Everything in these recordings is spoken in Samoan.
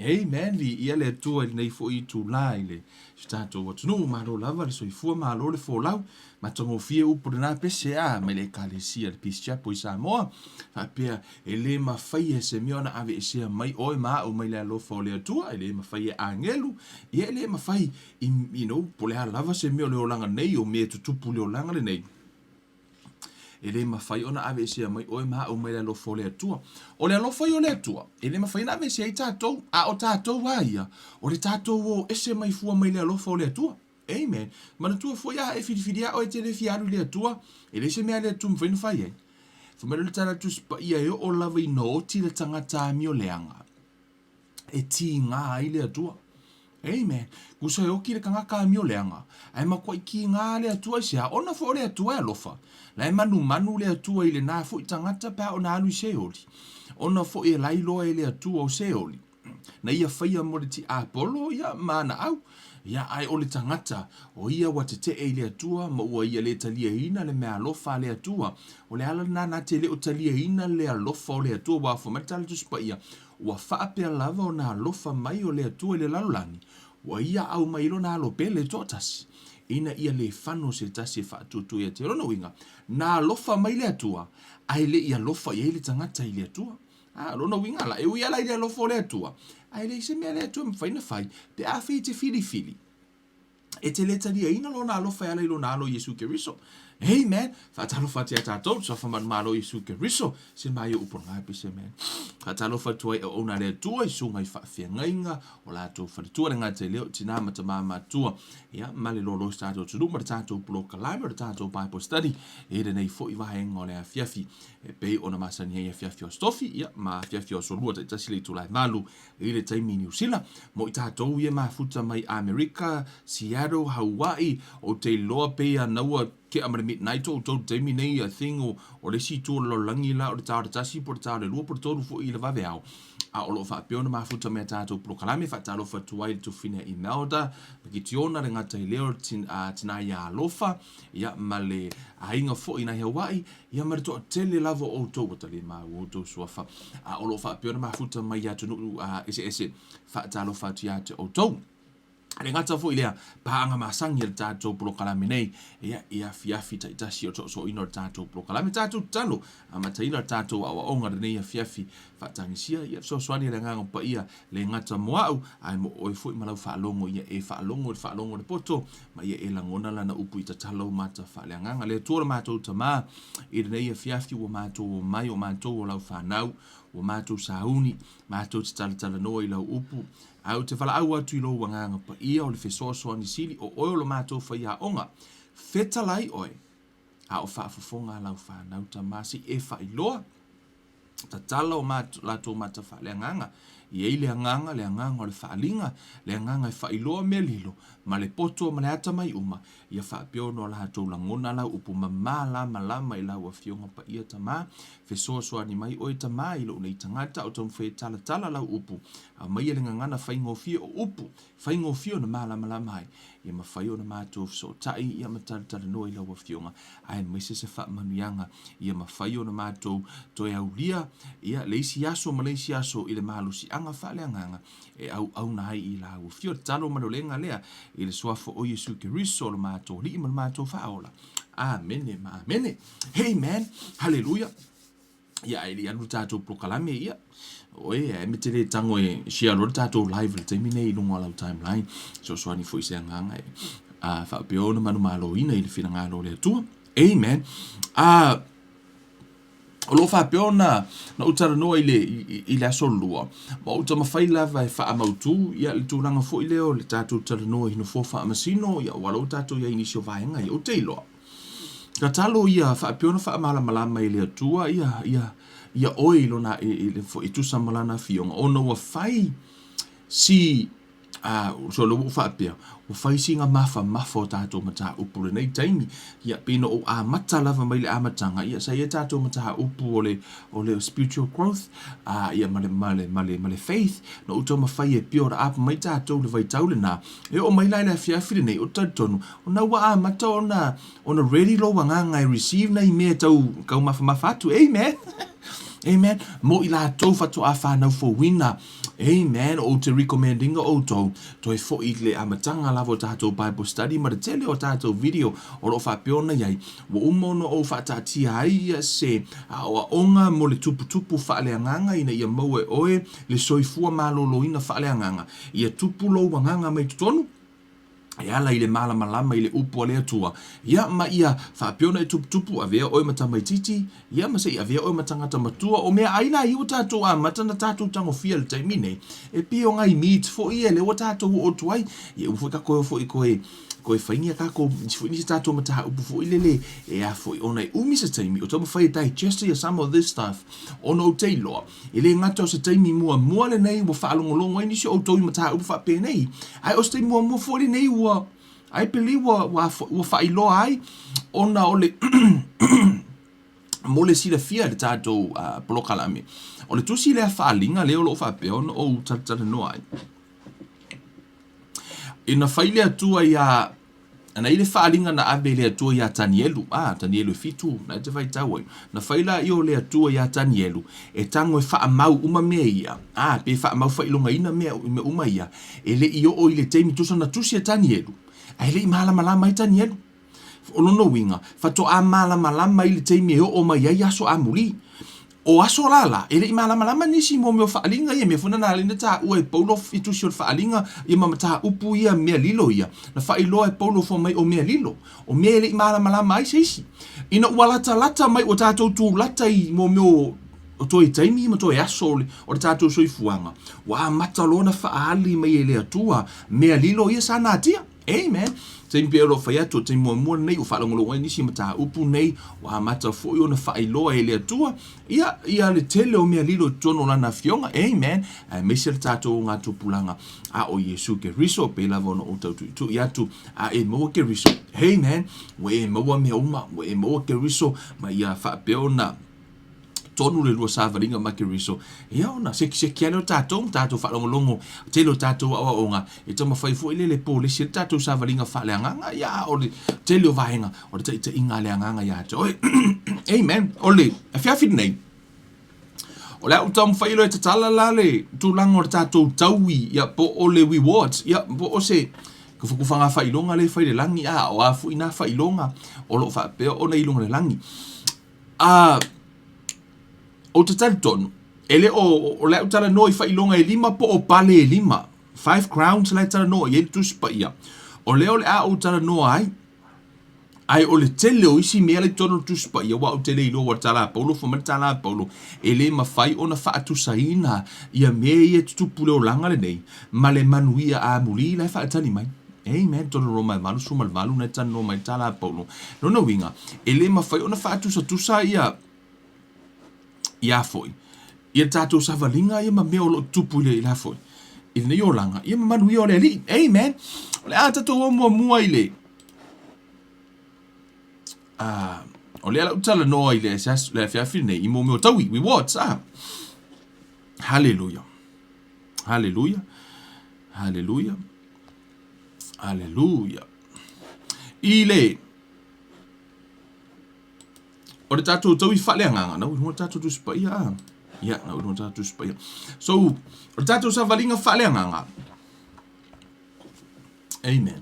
Amen. Viia le Atua i lenei foi itulā i le si o tatou atunuu. Malo lava le soifua, malo le folau. Matagofie upu lena pese a mai le Ekalesia le Peace Chapel i Samoa. Faapea, e le mafai e se mea ona aveesea mai oe ma au mai le alofa o le Atua, e le mafai e agelu, ia e le mafai i, you know, po o le a lava se mea o le olaga nei, o mea e tutupu i le olaga lenei. E le mafai ona aveesea mai oe ma au mai le alofa o le Atua. O le alofa ia o le Atua, e le mafai ona aveesea ai tatou, a o tatou a ia, o le tatou o ese mai fua mai le alofa o le Atua. Amen. Manatua foi a e filifili a oe e te le fia alu i le Atua, e leai se mea a le Atua e mafai ona fai ai. Fai mai le tala a le Tusi Paia e oo lava ina oti le tagata amio leaga. e tīgā ai le Atua. Amen. Kusa e oki le tagata amio leaga, ae matuai tīgā le Atua i sea, ona foi o le Atua e alofa. La e manumanu le Atua i lenā foi tagata pe a ona alu i Seoli. Ona foi e lailoa e le Atua o Seoli. Na ia faia mo le tiapolo ia ma ana au. Ia, ae o le tagata, o ia ua tetee i le Atua ma ua ia le taliaina le meaalofa a le Atua. O le ala lenā na te le o taliaina le alofa o le Atua, ua afa mai le tala Tusi Paia, Ua faapea lava ona alofa mai o le Atua i le lalolagi, ua ia aumai ai lona alo pele toatasi, ina ia le fano se tasi e faatuatua ia te ia. O lona uiga, na alofa mai le Atua, ae le i alofa i ai le tagata i le Atua. A, o lona uiga la, e ui lava la i le alofa o le Atua, ae leai se mea a le Atua e mafai ona fai, pe afai e te filifili. E te le taliaina lona alofa e ala i lona alo Iesu Keriso. Amen. Faatalofa atu ia tatou, suafa manumalo Iesu Keriso. Se mai o upu nga pese man. Faatalofa atu ai auauna a le Atua i susuga i faafeagaiga o latou faletua le gata i lea o tina ma tama matua. Ia, ma le loaloa i se tatou atunuu ma le tatou polokalame o le tatou Bible study i lenei foi vaega o le afiafi e pei ona masani ai afiafi o Aso Tofi, ia, ma afiafi o Aso Lua taitasi le itula e 8 I le taimi i Niu Sila, mo i tatou ia mafuta mai Amerika, Seattle, Hawaii, ou te iloa pei a naua kea ma le midnight o outou i le taimi nei, I think o, o le isi itu o le lalolagi la o le ta o le tasi po o le ta o le lua po o le tolu foi i le vaveao. A o lo o faapea ona mafuta mai a tatou polokalame, faatalofa atu ai i le tufine a Imelda, ma Kitiona, le gata i lea o le tin, a, tina ia Alofa, ia ma le aiga foi nai Hawaii, Ia ma le toatele lava o outou ua talia maua outou suafa, a o lo o faapea ona mafuta mai i atunuu eseese, faatalofa atu ia te outou. E le gata foi i lea, paaga masani a le tatou polokalame nei, ia, i afiafi taitasi o le soosooina o le tatou polokalame, tatou tatalo, amataina le tatou aoaoga lenei afiafi, faatagisia, ia, fesoasoani a le Agaga Paia, le gata mo au, ae mo oe foi ma lau faalogo, ia e faalogo i le faalogo a le poto, ma ia e lagona lana upu i tatala ou mata faaleagaga. Le Atua lo matou Tama, i lenei afiafi ua matou omai, o matou o lau fanau, ua matou sauni, matou te talatalanoa i lau upu, ae ou te valaau atu i lou Agaga Paia o le fesoasoani sili, o oe o lo matou faiaoga. Fetalai oe, a o faafofoga lau fanau Tama, se i e faailoa tatala o latou mata faaleagaga, i ai le agaga, le agaga o le faaaliga, le agaga e faailoa mea lilo, ma le poto ma le atamai uma, ia faapea ona o latou lagona lau upu ma malamalama i lau Afioga Paia Tama. Fesoasoani mai oe Tama i lou nei tagata o taumafai e talatala lau upu, aumaia le gagana faigofie o upu, faigofie ona malamalama ai, ia mafai ona matou fesootai ia ma talatalanoa i lau Afioga, aemaise se faamanuiaga ia mafai ona matou toe aulia ia le isi aso ma le isi aso i le malosiaga faaleagaga e auauna ai i lau Afio. Tatalo ma le olega lea i le Suafa o Iesu Keriso lo matou Alii ma lo matou Faaola. Amene ma amene. Amen. Haleluia. Ia, ae le i alu le tatou polokalame, ia, oe, ae me te le tago e share loa le tatou live i le taimi nei i luga o lau timeline. Fesoasoani foi se agaga e a, faapea ona manumaloina i le finagalo o le Atua. Amen. A, o lo o faapea ona na ou talanoa i le, i, i le aso lua, ma ou taumafai lava e faamautu ia, le tulaga foi lea o le tatou talanoa i nofoa faamasino, ia, ua lou tatou i ai i nisi o vaega ia, ou te iloa. Tatalo ia faapea ona faamalamalama e le Atua ia, ia, ia oe i lona, i, i, i, tusa ma lana afioga, ona ua fai si, a, so lea ua ou faapea, ua fai sina mafamafa o tatou mataupu i lenei taimi. Ia, pei na ou amata lava mai le amataga, ia, sa i ai tatou mataupu o le, o le spiritual growth, a, ia, ma le, ma le, ma le, ma le faith, na ou taumafai e build up mai tatou i le vaitau lena. E oo mai la i le afiafi lenei, ou te talitonu, Ona ua amata ona ona ready lou agaga e receive nai mea e tau tau mafamafa atu. Amen. Amen. Mo i latou faatoa fanau fouina. Amen. Ou te recommend ina outou toe foi i le amataga lava o tatou Bible study ma le tele o tatou video o lo o faapea ona i ai. Ua uma ona ou faataatia ai ia se aoaoga mo le tuputupu faaleagaga ina ia maua e oe le soifua maloloina faaleagaga. Ia tupu lou agaga mai totonu e ala i le malamalama i le upu a le Atua, ia, ma ia faapea ona e tuputupu, avea oe ma tamaitiiti, ia, ma se i avea oe ma tagata matua. O meaai la ia ua tatou amata ona tatou tagofia i le taimi nei, e pei o nai meat foi ia lea ua tatou oo atu ai. Ia, ua foi tatou foi koe, koe faingia tatou, nisi foi nisi tatou mataupu foi lele, e a foi, ona e umi se taimi o taumafai e digest ia some of this stuff, ona ou te iloa, E le gata o se taimi muamua lenei ua faalogologo ai nisi o outou i mataupu faapenei, ae o se taimi muamua foi lenei ua, I believe ua, ua, ua faailoa ai ona o le mo le silafia i le tatou uh, polokalame. O le tusi lea faaaliga lea o lo o faapea ona ou talatalanoa ai. Ina fai le Atua iā Na i le faaaliga na ave e le Atua iā Tanielu, a, Tanielu e fitu, na e te faitau ai. Na fai laia o le Atua iā Tanielu, e tago e faamau uma mea ia, a, pe faamau faailogaina mea, mea uma ia, e le i oo i le taimi tusa na tusi e Tanielu, ae le i malamalama ai Tanielu. O lona uiga, faatoa malamalama i le taimi e oo mai ai aso amuli. O aso la la, e le i malamalama nisi mo mea o faaaliga ia, mea foi na na ala ai na taua e Paulo i tusi o le faaaliga ia ma mataupu ia mea lilo ia, na faailoa e Paulo fai mai o mea lilo, o mea e le i malamalama ai se isi. Ina ua latalata mai ua tatou tulata i mo mea o toe taimi ma toe aso o le, o le tatou soifuaga, ua amata loa ona faaali mai e le Atua mea lilo ia sa natia. Amen. Taimi pei o lo o fai atu, o le taimi muamua lenei ua faalogologo ai nisi mataupu nei, ua amata foi ona faailoa e le Atua, ia, ia le tele o mea lilo i totonu o Lana Afioga. Amen. Aemaise le tatou ogatupulaga a o Iesu Keriso, pei lava ona ou tau tuitui atu, a e maua Keriso. Amen. Ua e maua mea uma, ua e maua Keriso, ma ia faapea ona tonu le lua savaliga ma Keriso, ia ona sekiseki lea o tatou ma tatou faalogologo tele o tatou aoaoga e taumafai foi lele polesi ai le tatou savaliga faaleagaga, ia a o le tele o vaega o le taitaiga a le agaga ia te oe. Amen. O le afiafi lenei, o le a ou taumafai loa e tatala la le tulaga o le tatou taui, ia po o le rewards, ia po o se kufakufaga faailoga lea e fai i le lagi, a o a foi na faailoga o lo o faapea ona i luga o le lagi. A, ou te talitonu, e le o, o le a ou talanoa i faailoga e lima po o pale e lima, five crowns la e talanoa i ai le Tusi Paia. O lea o le a ou talanoa ai, ae o le tele o isi mea la i totonu o le Tusi Paia, aua ou te le iloa ua tala a Paulo, fai mai le tala a Paulo, e le mafai ona faatusaina ia mea ia e tutupu i le olaga lenei ma le manuia amuli la e faatali mai. Amen. Totonu o Roma e 88 na e talanoa mai le tala a Paulo. Lona uiga, e le mafai ona faatusatusa ia ia foi ia tatou savaliga ia ma mea o lo o tutupu i le la foi i lenei olaga ia ma manuia o le Alii. Amen. O le a tatou o muamua i le uh, o lea lau talanoa i le le afiafi nei i mea o taui, rewards. Ah. Hallelujah. Hallelujah. Hallelujah. Aleluia. I le O le tatou taui faaleagaga, na ua iloa tatou Tusi Paia a. Ia, na ua iloa tatou Tusi Paia. So, o le tatou savaliga faaleagaga. Amen.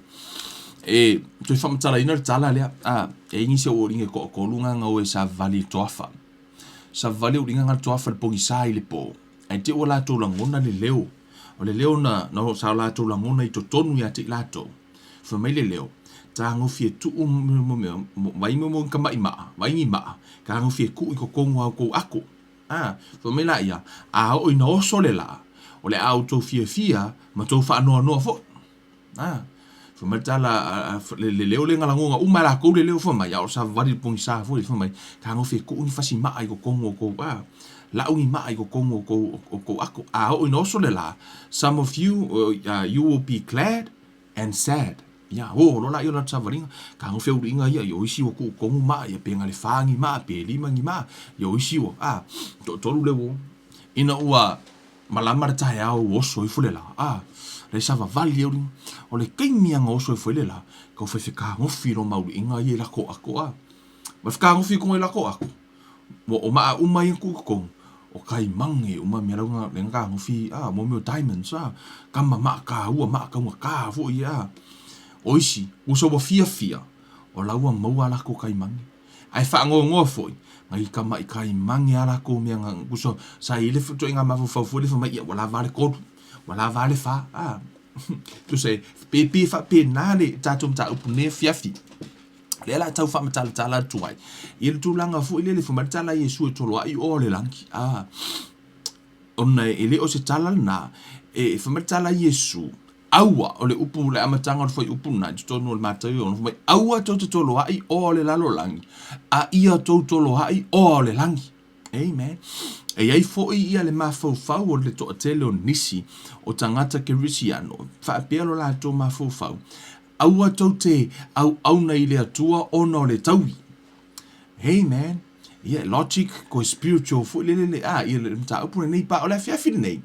E toe faamatalaina le tala lea. A, e nisi o uliga e toatolu nga o e savali i le toafa. Savali uliga nga le toafa i le pogisa i le po. Ae te i ua latou lagona le leo. O le leo na, na sa latou lagona i totonu ia te i latou. Fai mai le leo, Tagofi e tuu mo mea, vai mo mo ka maʻi maʻa, vai ni maʻa, tagofi e tuu i totonu o a outou ako. A, fai mai laia, a oo ina oso le lā, o le a outou fiafia ma tou faanoanoa foi. A, fai mai le tala, le leo lea na lagona uma e latou le leo fai mai, a o le savavali i le pogisa foi, fai mai, tagofi e tuu ni fasi maa i totonu o tou, a, lau ni maa i totonu o tou, o tou ako. A oo ina oso le lā, some of you, uh, you will be glad and sad. Ia, o, loa laia o le savaliga, tagofi auliiga ia, ia o isi ua tuu i totonu maa, ia pe na le fa ni maa, pe lima ni maa, ia o isi ua, a, toatolu le uo. Ina ua, Malama le taeao ua oso ifo le la, a, le savavali e uli, o le taimi a na oso ifo ai le la, kau whai whekagofi lo mauliiga ia i lako ako, a, ma whekagofi konga i lako ako, ua o maa uma ia ku totonu, o kaimage uma mea lauga le gagagofi a mo mea o diamonds a kama maakaua maakaugata foi a o isi uso ua fiafia o la ua maua a lakou kaimage ae faagoagoa foi nai tama'i kaimage a lakou mea uso sa i ai le ituaiga mafaufau foi lea fai mai ia ua lava a le tolu ua lava a le fa a tusa e pe pe faapena le tatou mataupu i lenei afiafi. Lea la tau faamatalatala atu ai i le tulaga foi lele fai mai le tala a Iesu e toloai oa o le lagi. A ona e le o se tala lena e fai mai le tala a Iesu aua o le upu le amataga o le fuaiupu lena i totonu o le Mataio ono fai mai aua tou te toloai oa o le lalolagi a ia tou toloai oa o le lagi. Amen. E i ai foi ia le mafaufau o le toatele o nisi o tagata kerisiano faapea lo latou mafaufau Aua tou te auauna i le Atua ona o le taui. Amen. Ia, logic, koe spiritual foi lele le, a, ia le mataupu lenei pa o le afiafi lenei.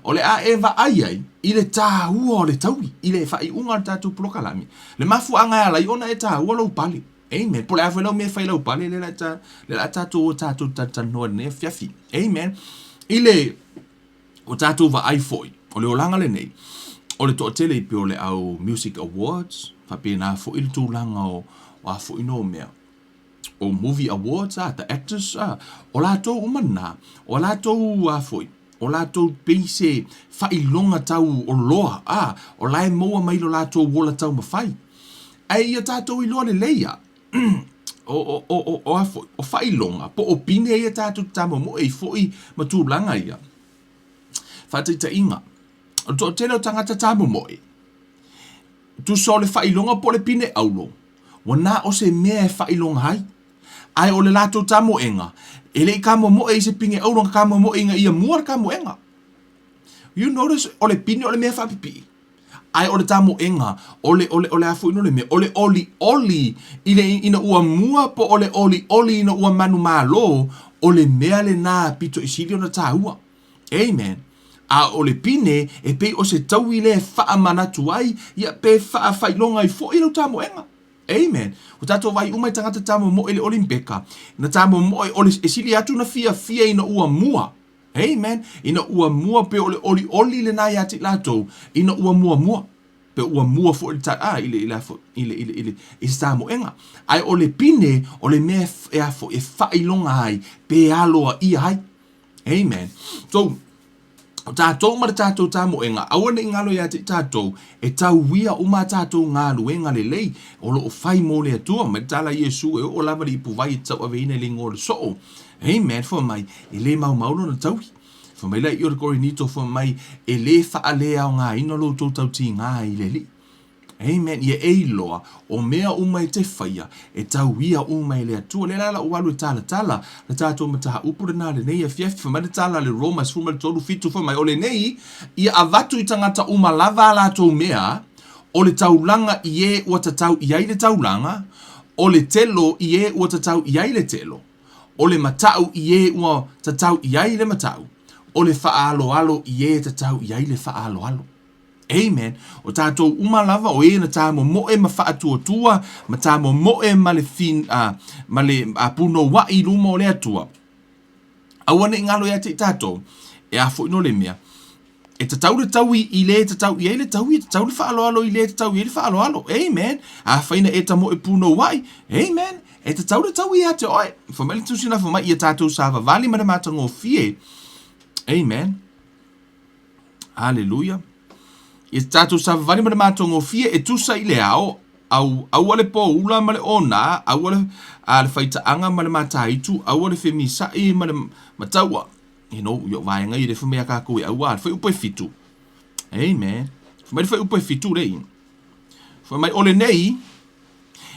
O le a e vaai ai i le tāua o le taui, i le faaiuga o le tatou polokalame. Le mafuaaga e ala ai ona e tāua lou pale. Amen. Po o le a foi lau mea e fai lau pale, lea la, lea la tatou o tatou talatalanoa i lenei afiafi. Amen. I le O tatou vaai foi, o le olaga lenei, o le toatele i pei o le au Music Awards, faapena foi le tulaga o, o a foi no mea, o Movie Awards, a, the actors, a, o latou uma na, o latou a foi, o latou pei se faailoga tau oloa, a, o la e maua mai lo latou ola taumafai. Ae ia tatou iloa lelei a, o, o, o, o, o a foi, o faailoga, po o pine ia tatou te tamomoe ai foi ma tulaga ia. Faataitaiga, o le toatele o tagata tamomoe, tusa o le faailoga po o le pine auro, ua na o se mea e faailoga ai. Ae o le latou tamoega, e le i tamomoe i se pine auro, na tamomoe ina ia mua le tamoega. You notice, o le pine o le mea faapipii. Ae o le tamoega, o le, o le, o le a foi no le mea, o le olioli i le, ina ua mua po o le olioli ina ua manumalo, o le mea lenā pito i sili ona tāua. Amen. A o le pine, e pei o se taui lea e faamanatu ai, ia pe faafailoga ai foi lau tamoega. Amen. Ua tatou vaai uma i tagata tamomoe i le Olimpeka, na tamomoe, o le, e sili atu na fiafia ina ua mua. Amen. Ina ua mua pe o le olioli lena ia te i latou, ina ua muamua. Pe ua mua foi le ta, a, i le, i le, i le, i le, i le, i se tamoega. Ae o le pine, o le mea e, a foi, e faailoga ai, pe aloaia ai. Amen. So, o tatou ma le tatou tamoega, aua ne i galo ia te i tatou, e tauia uma a tatou galuega lelei, o lo o fai mo le Atua. Mai le tala a Iesu, e oo lava le ipuvai e te tauaveina i le igoa o le soo. Amen. Fai mai, e le maumau lona taui. Fai mai la i o le Korinito, fai mai, e le faaleaogaina lo outou tautigā i le Alii. Amen. Ia e iloa, o mea uma e te faia, e tauia uma e le Atua. Lea la la ou alu e talatala le tatou mataupu lenā lenei afiafi. Fai mai le tala a le Roma 13, 7, fai mai, o lenei, ia avatu i tagata uma lava a latou mea, o le taulaga i e ua tatau i ai le taulaga, o le telo i e ua tatau i ai le telo. O le matau i e ua tatau i ai le matau, o le faaaloalo i e tatau i ai le faaaloalo. Amen. O tatou uma lava o e na tamomoe ma faatuatua ma tamomoe ma le fin, ma le punouai i luma o le Atua. Aua ne i galo ia te i tatou, e a foi no le mea, E tatau le taui i le e tatau i ai le taui, e tatau le faaaloalo i le e tatau i ai le faaaloalo. Amen. Afai na e tamoe punouai, amen, e tatau le taui ia te oe. Fai mai le Tusi na fai mai, ia tatou savavali ma le matagofie. Amen. Haleluia. Ia tatou savavali ma le matagofie e tusa i le ao, au, aua le poula ma le ona, aua le, a, le faitaaga ma le mataitu, aua le femisa'i ma le mataua. You know, i o vaega i le fai mai a kākou e auā, le fuaiupu e fitu. Amen. Fai mai le fuaiupu e fitu lei. Fai mai, o lenei,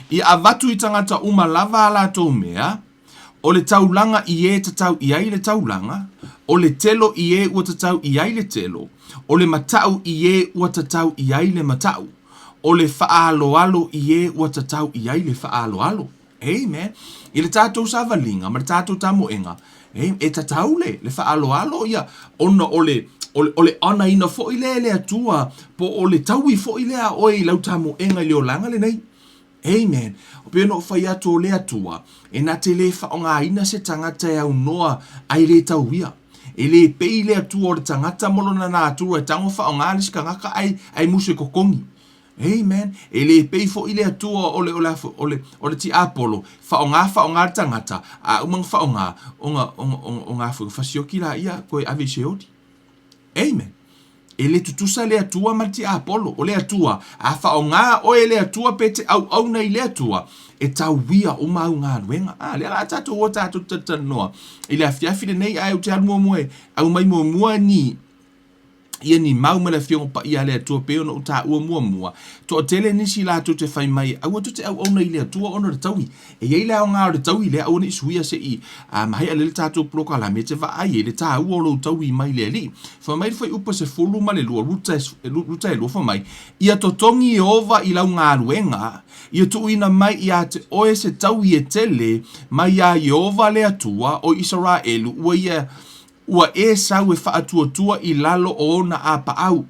ia avatu i tagata uma lava a latou mea, o le taulaga i e tatau i ai le taulaga, o le telo i e ua tatau i ai le telo, o le matau i e ua tatau i ai le matau, o le faaaloalo i e ua tatau i ai le faaaloalo. Amen. I le tatou savaliga ma le tatou tamoega, e tatau le, le faaaloalo ia, ona o le, o le, o le onaina foi lea e le Atua, po o le taui foi lea a oe i lau tamoega i le olaga lenei. Amen. O pei ona ou fai atu o le Atua, e na te le faaaogaina se tagata e aunoa ae le tauia. E le pei le Atua o le tagata ma lona natura e tago faaaoga le isi tagata ae, ae musu e totogi. Amen. E le pei foi le Atua o le, o le, o le, o le tiapolo, faaaoga faaaoga le tagata, a uma ona faaaoga, ona, ona, ona, ona foi, fasioki laia, toe ave i Seoli. Amen. E le tutusa le Atua ma le tiapolo. O le Atua, a faaaoga oe e le Atua pe te auauna i le Atua, e tauia uma au galuega. A, lea la tatou o tatou talatalanoa i le afiafi lenei, ae ou te alu muamua e aumai muamua ni ia ni mau ma le Afioga Paia a le Atua pei ona ou taua muamua. Toatele nisi latou te fai mai, aua tou te auauna i le Atua ona o le taui. E i ai le aoga o le taui lea, aua ne i suia se i maea lelei le tatou polokalame e te vaai ai le taua o lou taui mai le Alii. Fai mai le fuaiupu 12, Ruta, Ruta e 2, fai mai, Ia totogi Ieova i lau galuega, ia tuuina mai ia te oe se taui e tele mai iā Ieova le Atua o Isaraelu ua ia ua e sau e faatuatua i lalo o ona apaau.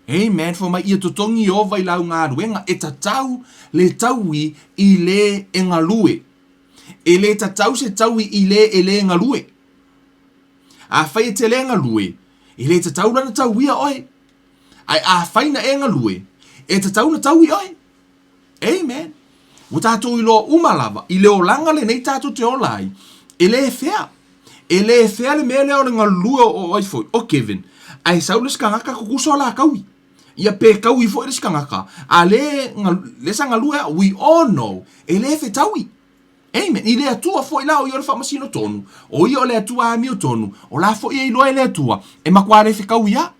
Amen. Fai mai, ia totogi Ieova i lau galuega, e tatau le taui i le e galue. E le tatau se taui i le e le galue. Afai e te le galue, e le tatau la na tauia oe. Ae afai na e galue, e tatau na taui oe. Amen. Ua tatou iloa uma lava, i le olaga lenei tatou te ola ai, e le fea. E le fea le mea lea o le galulue o ai foi, o Kevin, ae sau le isi tagata tutusa o la taui. Ia pe taui foi le isi tagata, a le, le sa galue a, we all know, e le fetaui. Amen. I le Atua foi la o ia o le faamasino tonu, o ia o le Atua amiotonu, o la foi e iloa e le Atua, e matua le fetaui a.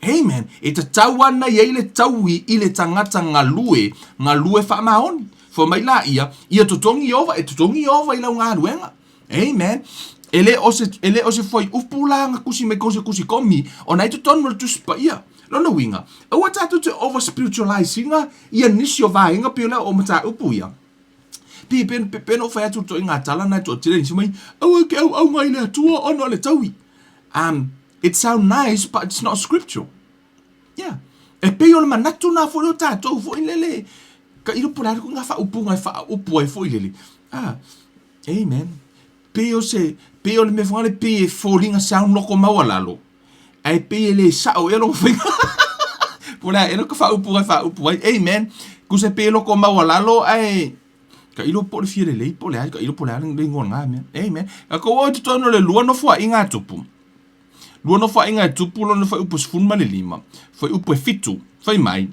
Amen. E tatau ana i ai le taui i le tagata galue, galue faamaoni. Fai mai la ia, ia totogi Ieova, e totogi Ieova i lau galuega. Amen. E le o se, e le o se fuaiupu la na tusi mai ko se tusi komi, ona e totonu o le Tusi Paia. Lona uiga, aua tatou te over spiritualize ina ia nisi o vaega pei o le o mataupu ia. Pe, pe, pe, pe na ou fai atu le ituaiga tala na e toatele nisi mai, aua e ke auauga i le Atua ona o le taui. Um, It sound nice but it's not scriptural. Yeah. E pei o le manatu nā foi o tātou foi lele. Ka ilo po le a ngā whaaupunga e whaaupu ai foi lele. Ah, amen. Pei o se, pei o le mea whangale pei e fōlinga sound loko maualalo. Ae pei e le sao ea longa whainga. Po le a ea ka whaaupunga e whaaupu ai. Amen. Kusa pei e loko maualalo ae ka ilo po le fia lelei po le a ka ilo po le a le ingoa o lena mea. Amen. Ka kou o i totonu o le lua nofoaiga a Tupu. Lua nofoaiga e tupu lona fuaiupu 15, fuaiupu e 7, fai mai,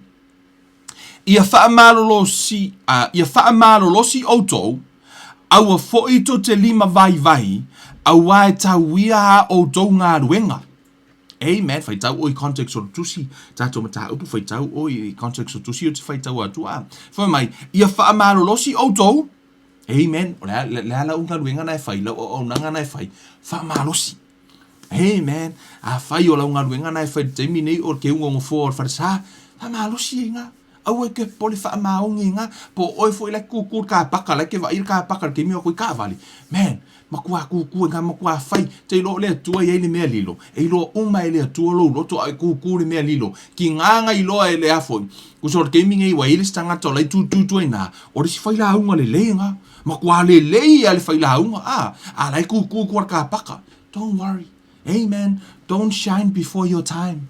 Ia faamalolosi, a, ia faamalolosi outou, aua foi tou te lima vaivai, auā e tauia ā outou galuega. Amen. Faitau oe i context o le tusi, tatou mataupu, faitau oe i context o tusi o te faitau atu a. Fai mai, ia faamalolosi outou, Amen. O le a, le a lau galuega na e fai, lau auaunaga na e fai, faamalosi. Amen. Afai o lau galuega na e fai i le taimi nei o le keuga o nofoa o le falesa, faamalosi ai na. Aua e ke popole faamaoni ai na. Po o oe foi la e kūkū le kapaka, la e ke vaai le kapaka i le taimi o aku i kaavale. Man, matua kūkū ai na, matua fai. Te iloa o le Atua e i ai le mea lilo. E iloa uma e le Atua lou loto a e kūkū le mea lilo. Ki ngā nga iloa e le a foi. Kusa o le taimi nei ua i ai le isi tagata o la e tūtū atu ai na, o le isi failauga lelei nga. Matua lelei a le failauga, a, a la e kūkū kua le kapaka. Don't worry. Amen. Don't shine before your time.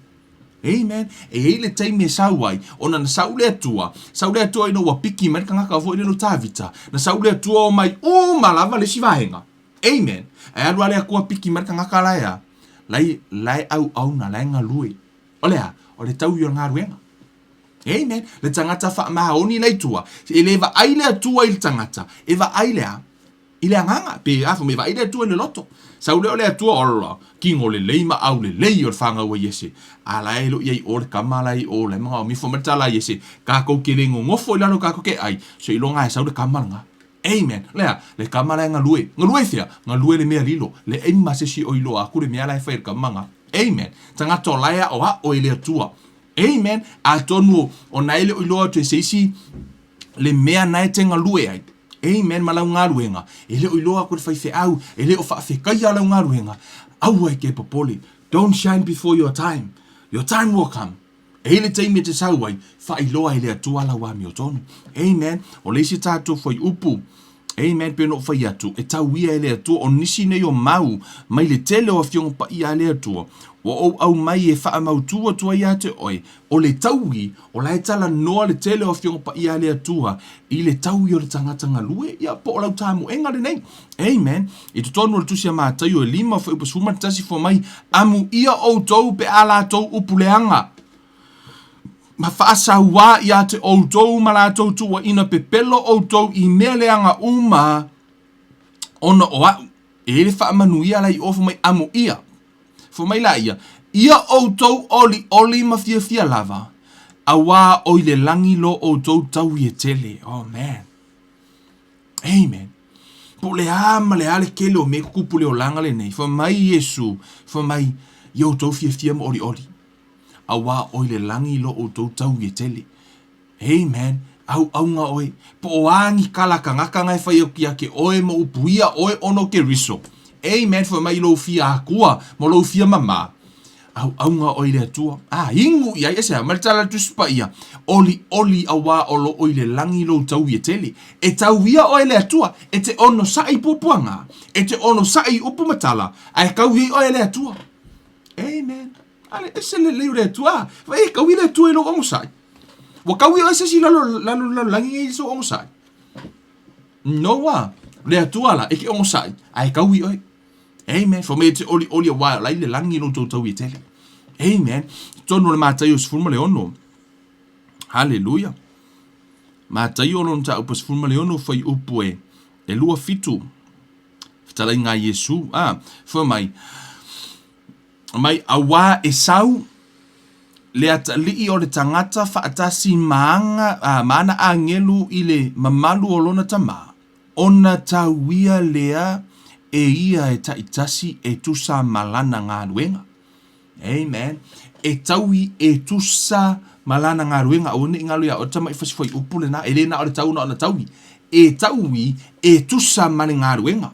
Amen. E i ai le taimi e sau ai, ona na sau le Atua, sau le Atua ina ua piki mai le tagata foi lele o Tavita, na sau le Atua omai uma lava le isi vaega. Amen. Ae alu a le Atua piki mai le tagata la e a? La e, la e auauna, la e galue. O le a? O le taui o le galuega. Amen. Le tagata faamaoni la i tua, e le vaai le Atua i le tagata, e vaai le a? I le agaga, pe a fai mai vaai le Atua i le loto. Sau lea o le Atua, ola, kino lelei ma au lelei o le fanau a Iese. A la e lo i ai o le kama la i o la e manaomia fai mai le tala a Iese, kakou ke le nonofo i lalo kakou ke ai, seiloga e sau le kama lena. Amen. Lea, le kama la e galue. Galue i fea? Galue le mea lilo. Le aim ma se isi o iloa aku le mea la e fai e le kama lena. Amen. Tagata o la e aʻoaʻo e le Atua. Amen. Atonu o na e le o iloa atu e se isi le mea na e te galue ai. Amen. Ma lau galuega. E le o iloa aku e le faifeau, e le o faafetaia lau galuega. Aua e ke popole. Don't shine before your time. Your time will come. E i ai le taimi e te sau ai, faailoa e le Atua lau amiotonu. Amen. O le isi tatou fuaiupu, Amen, pei ona ou fai atu, e tau ia e le Atua, o nisi nei o mau mai le tele o Afioga Paia a le Atua, ua ou aumai e faamautū atu ai ia te oe, o le taui, o la e talanoa le tele o Afioga Paia a le Atua i le taui o le tagata galue, ia po o lau tamoega lenei. Amen. I totonu o le Tusi a Mataio e 5 fuaiupu 11 fua mai, Amuia outou pe a latou upu leaga. Ma faasauā ia te outou ma latou tuuaina pepelo outou i mea leaga uma ona o aʻu. E i ai le faamanuia la i o fai mai amuia. Fai mai laia, Ia outou olioli ma fiafia lava, auā o i le lagi lo outou taui e tele. Oh man. Amen. Po o le a ma le a le tele o mea e tutupu i le olaga lenei, fai mai Iesu, fai mai, Ia outou fiafia ma olioli. Auā oi le lagi lo outou taui e tele. Amen. Auaunga oe. Po o a ni kala kanaka na e fai atu ia te oe ma upuia oe ona o Keriso. Amen. Fai mai i lou fia akua ma lou fia mamā. Auaunga oe i le Atua. A, inu i ai, e se a, ma le tala a le Tusi Paia, Olioli auā o lo o i le lagi lou taui e tele. E tauia oe e le Atua, e te onosai i puapuaga, e te onosai i upu ma tala, a e taui ai oe e le Atua. Amen. Ale, ese lelei o le Atua. Vai e taui le Atua i lou onosai. Ua taui oe se isi lalo, lalo, lalolagi nei i sou onosai. No a, le Atua la, e ke onosai, a e taui oe. Amen. Fai mai e te olioli auā o la i le lagi lou tou taui e tele. Amen. Totonu o le Mataio 16. Haleluia. Mataio lona mataupu 16 fuaiupu e, e 27. Fetalaiga a Iesu. Ah, fai mai, mai auā e sau le atalii o le tagata faatasi ma aga, ah, ma ana agelu i le mamalu o lona Tama, ona tauia lea e ia e taitasi e tusa ma lana galuega. Amen. E taui e tusa ma lana galuega. Aua ne i galo iā oe le tamaʻi fasifuaiupu lena, e le na o le tau na ona taui. E taui e tusa ma le galuega.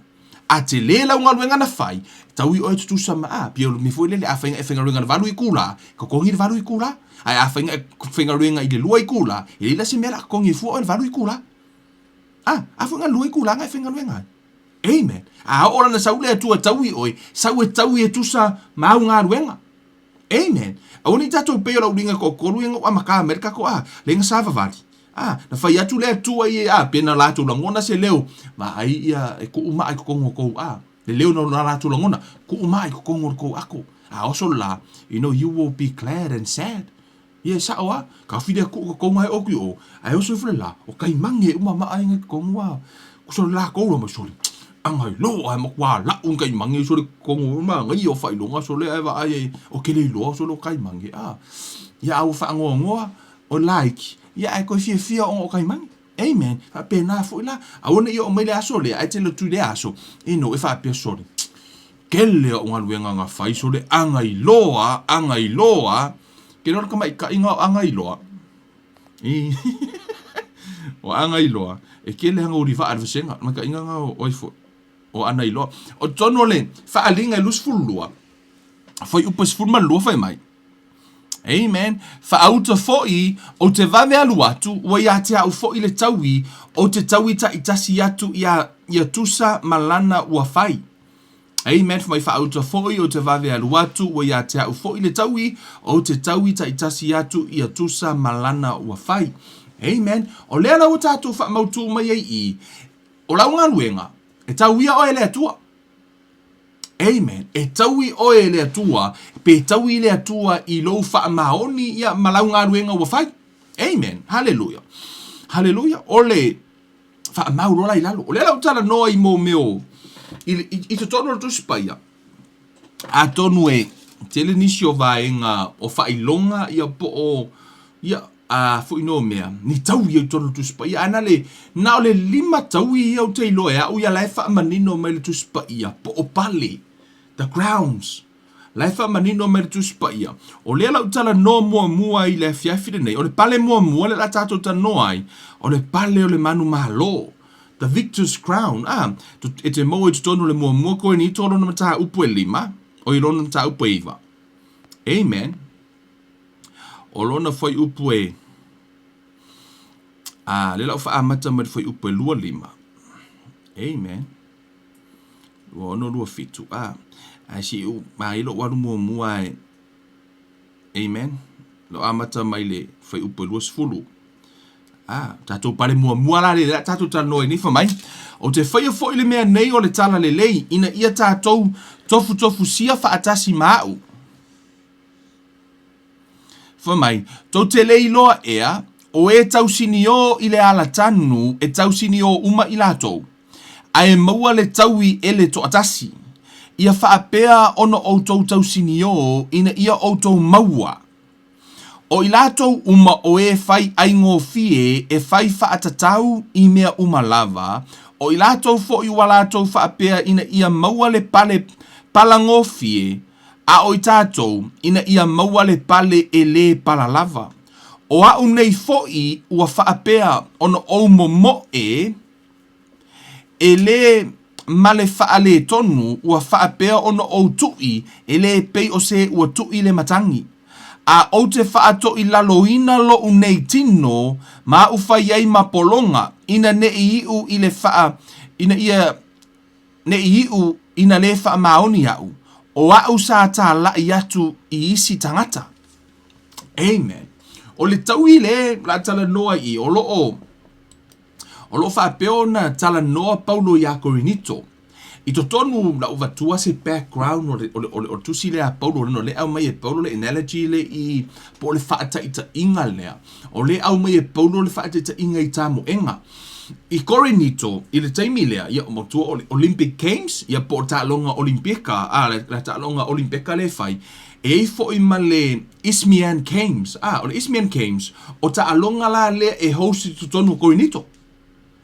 A tele lau galuega na fai, e taui oe e tutusa ma, a, pei o le mea foi lele, afai na e faigaluega i le valu itulā, e totogi le valu itulā. Ae afai na e faigaluega i le lua itulā, e leai la se mea o le a totogi ai fua oe i le valu itulā. A, a foi na lua itulā na e faigaluega ai. Amen. A oo la na sau le Atua e taui oe, sau e taui e tusa ma au galuega. Amen. Aua ne i tatou pei o le auliga e toatolu ia na ua amata mai le tatou a, lea na savavali. A, na fai atu le Atua ia a, pe na latou lagona se leo, vaai ia e tuu maa i totonu o tou a, le leo na latou lagona, tuu maa i totonu o le tou ato. A oso le la, you know, you will be glad and sad. Ia e sao a, ka whiria kuʻu ka kou ngae oku i o, ae oso ifo le la, o kai mange uma ma ai ngai kongu a, kusa le la kou la mai sole, angai lo ae matua la'u ni kai mange sole kongu ma ngai o faailoga sole ae vaai ai o kele iloa sole o kai mange a, ia a ua faangoangoa o laiki, ia ae koe fiafia ona o kai mange. Amen. Faapena foi la, aua ne i oo mai le aso lea, ae tele atu i lea aso, ino e faapea sole, Kele o'u galuega na fai sole agailoa, agailoa, ke loa le tamaitaiga o agailoa, i o agailoa, e kele hanga uri vaa le vasega, maitaiga na o ai foi, o anailoa. O totonu o le faaaliga e 22, fuaiupu e 12 fai mai, Amen. Faauta foi, ou te vave alu atu, ua ia te au foi le taui, ou te taui taitasi atu ia, ia tusa ma lana ua fai. Amen. Fai mai faauta foi, ou te vave alu atu, ua ia te au foi le taui, ou te taui taitasi atu ia tusa ma lana ua fai. Amen. O lea la ua tatou faamautū mai ai i, o lau galuega, e tauia oe e le Atua. Amen. E taui oe e le Atua, pe taui le Atua i lou faamaoni ia ma lau galuega ua fai. Amen. Haleluia. Haleluia. O le faamau loa la i lalo. O lea la ua talanoa i mō mea o i, i, i totonu o le Tusi Paia, atonu e tele nisi o vaega o faailoga ia po o ia a foi no mea, ni taui ia i totonu o le Tusi Paia, ae na le, na o le lima taui ia ou te iloa e au ia la e faamanino mai le Tusi Paia, po o pale, the grounds, la e faamanino mai le Tusi Paia. O lea la ou talanoa muamua i le afiafi lenei, o le pale muamua lea la tatou talanoa ai, o le pale o le manumalo, the victor's crown, a, e te maua i totonu o le muamua Korinito lona mataupu e lima, oi lona mataupu e iva. Amen. O lona fuaiupu e, a, lea la ua faaamata mai le fuaiupu e 25. Amen. 2627, a. Ae se i ou ma lou alu muamua e. Amen. Lou amata mai le fuaiupu e 20. A, tatou pale muamua la le tatou talanoa i nei fai mai. Ou te faia foi le mea nei o le tala lelei ina ia tatou tofutofusia faatasi ma au. Fai mai, tou te le iloa ea, o e tausiniō i le alatanu e tausiniō uma i latou, ae maua le taui e le toatasi. Ia faapea ona outou tausiniō ina ia outou maua. O i latou uma o e fai aigofie e fai faatatau i mea uma lava, o i latou foi ua latou faapea ina ia maua le pale palagofie, a o i tatou ina ia maua le pale e lē pala lava. O a'u nei foi ua faapea ona ou momo'e, E lē ma le faaletonu ua faapea ona ou tuʻi e lē pei o se ua tuʻi le matagi. A ou te faatoilaloina loʻu nei tino ma aʻu fai ai ma pologa ina neʻi iʻu i le faa ina ia neʻi iʻu ina lē faamaoni aʻu, o aʻu sa tālaʻi atu i isi tagata. Amen. O le taui lē la talanoa i o loo O lo o faapea ona talanoa Paulo iā Korinito. I totonu la ou avatua se background o le, o le, o le, o le tusi lea a Paulo, lena o lea e aumai e Paulo le analogy le i, po o le faataitaiga lea. O lea e aumai e Paulo le faataitaiga i tamoega. I Korinito, i le taimi lea, ia, manatua o le Olympic Games, ia po o le taaloga Olimpika, a, le, le taaloga Olimpeka lea e fai, e i ai foi ma le Isthmian Games, a, o le Isthmian Games, o taaloga la lea e host i totonu o Korinito.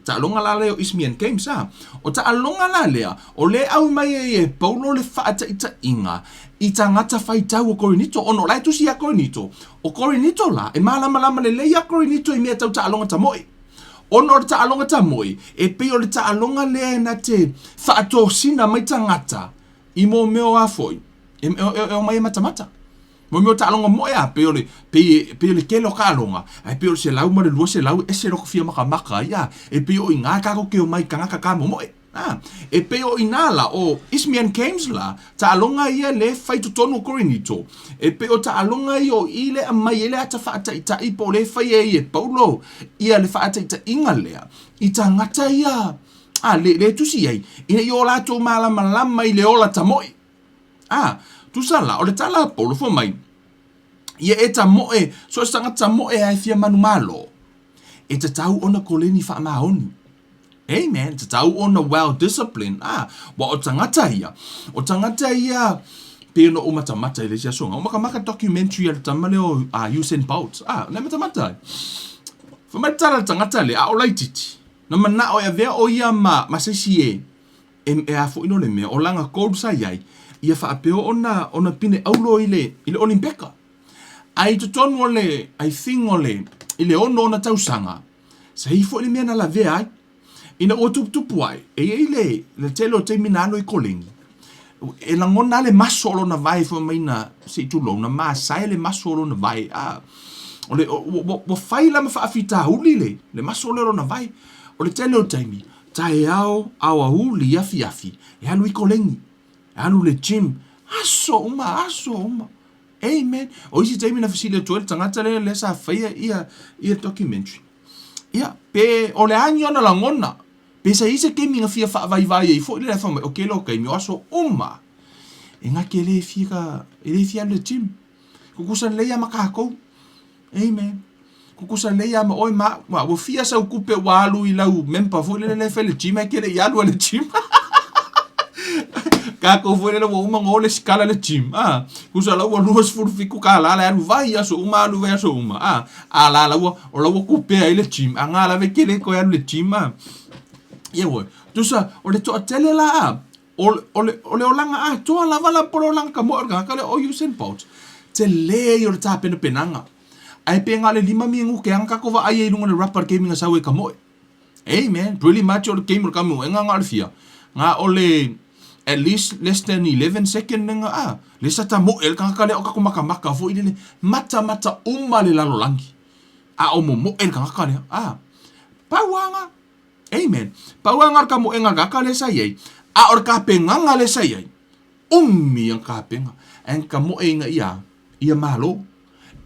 Taaloga la lea o Isthmian Games, a. O taaloga la lea, o lea e aumai ai e Paulo le faataitaiga i tagata faitau o Korinito, ona o la e tusi ia Korinito. O Korinito la, e malamalama lelei ia Korinito i mea tau taaloga tamoe. Ona o le taaloga tamoe, e pei o le taaloga lea e na te faatosina mai tagata i mō mea o a foi, e, e, e, e omai e matamata. Mo mea o taaloga moe a, pei o le, pei, pei o le tele o taaloga, ae pei o le 100 ma le 200, e ese loko fia makamaka ai, a, e pei o inā tatou te omai tagata tamomoe. A, e pei o inā la, o Isthmian Games la, taaloga ia le fai i totonu o Korinito, e pei o taaloga ia o i le aumai ai le ata faataitai po o le fai ai e Paulo ia le faataitaiga lea i tagata ia, a, le, le tusi ai, ina ia o latou malamalama i le ola tamoe. A, tusa la, o le tala a Paulo, fai mai, Ia e tamoe, so o se tagata tamoe a e fia manumalo, e tatau ona koleni faamaoni. Amen. Tatau ona well disciplined. A, ua o tagata ia, o tagata ia, pei ona ou matamata i le isi aso, o makamaka documentary a le tama lea o a Usain Bolt. A, na matamata ai. Fai mai le tala a le tagata lea, a o laitiiti, na manao e avea o ia ma, ma se isi e, E, e a foi no le mea, o lana goal sa iai, ia faapea ona, ona pine aulo i le, i le Olimpeka. Ae i totonu o le, I think o le, i le ono ona tausaga, sa i foi le mea na lavea ai. Ina ua tuputupu ai, e i ai le, le tele o taimi na alu ai koleni, e lagona lava le maso o lona vae fai mai na, se i tulou, na masae le maso o lona vae. A, o le, ua, ua, ua fai la ma faafitauli le, le maso lea o lona vae. O le tele o taimi, Taeao, aoauli, afiafi, e alu i koleni, e alu i le gym, aso uma, aso uma. Amen. O isi taimi na fesili atu ai le tagata lea, lea sa faia ia, ia documentary. Ia, pe o le a ni ona lagona, pe sa i ai se taimi na fia faavaivai ai foi le fai mai, okay lou taimi, o aso uma, e na te le fia ka, e le fia alu i le gym. Tutusa lelei lava ma tatou. Amen. Tutusa lelei lava ma oe ma au. Ua, ua fia sau tupe ua alu i lau member foi lele lea e fai le gym ae e te le i alu i le gym. Tatou foi lele ua uma ona o lesitala le gym. Ah, tusa la ua $27 la e alu vaiaso uma alu vaiaso uma. Ah, a la la ua o la ua tupe ai le gym. A nga lava e te le toe alu i le gym. Ah. Ia ua, tusa o le toatele la ah, O, o, le, o le olaga atoa lava la po o le olaga tamoe o le tagata lea o Usain Bolt, tele ia o le tapenapenaga. Ae pe na o le lima minute lava na tatou vaai ai i luga o le rapa i le taimi na sau ai tamoe. Amen. Pretty much o le taimi o le tamoega na o le fia, na o le at least less than 11 second lena, a, lea sa tamoe ai le tagata lea o tatou makamaka foi lele, matamata uma le lalolagi, a o momoe le tagata lea, a. Pau lava na. Amen. Pau lava lena o le tamoega a le tagata lea sa i ai, a o le tapenaga lea sa i ai, umi ana tapena, ae na tamoe ina ia a? Ia malo.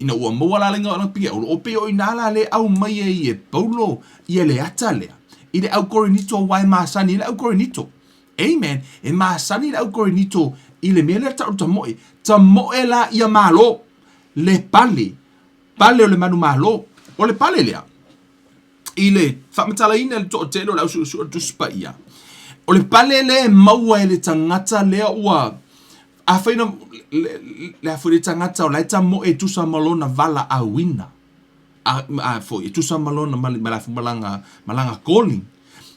Ina ua maua la le igoa o lo o pei o i ina la lea e aumai ai e Paulo ia le ata lea i le au Korinito aua e masani ai le au Korinito. Amen. E masani le au Korinito i le mea lea tau o le tamoe. Tamoe la ia malo le pale, pale o le manumalo. O le pale lea i le faamatalaina e le toatele o le au suesue o le Tusi Paia, o le pale lea e maua e le tagata lea ua afai na le a foi le tagata o la e tamoe e tusa ma lona valaauina a, a foi e tusa ma lona ma, ma, ma, ma lana calling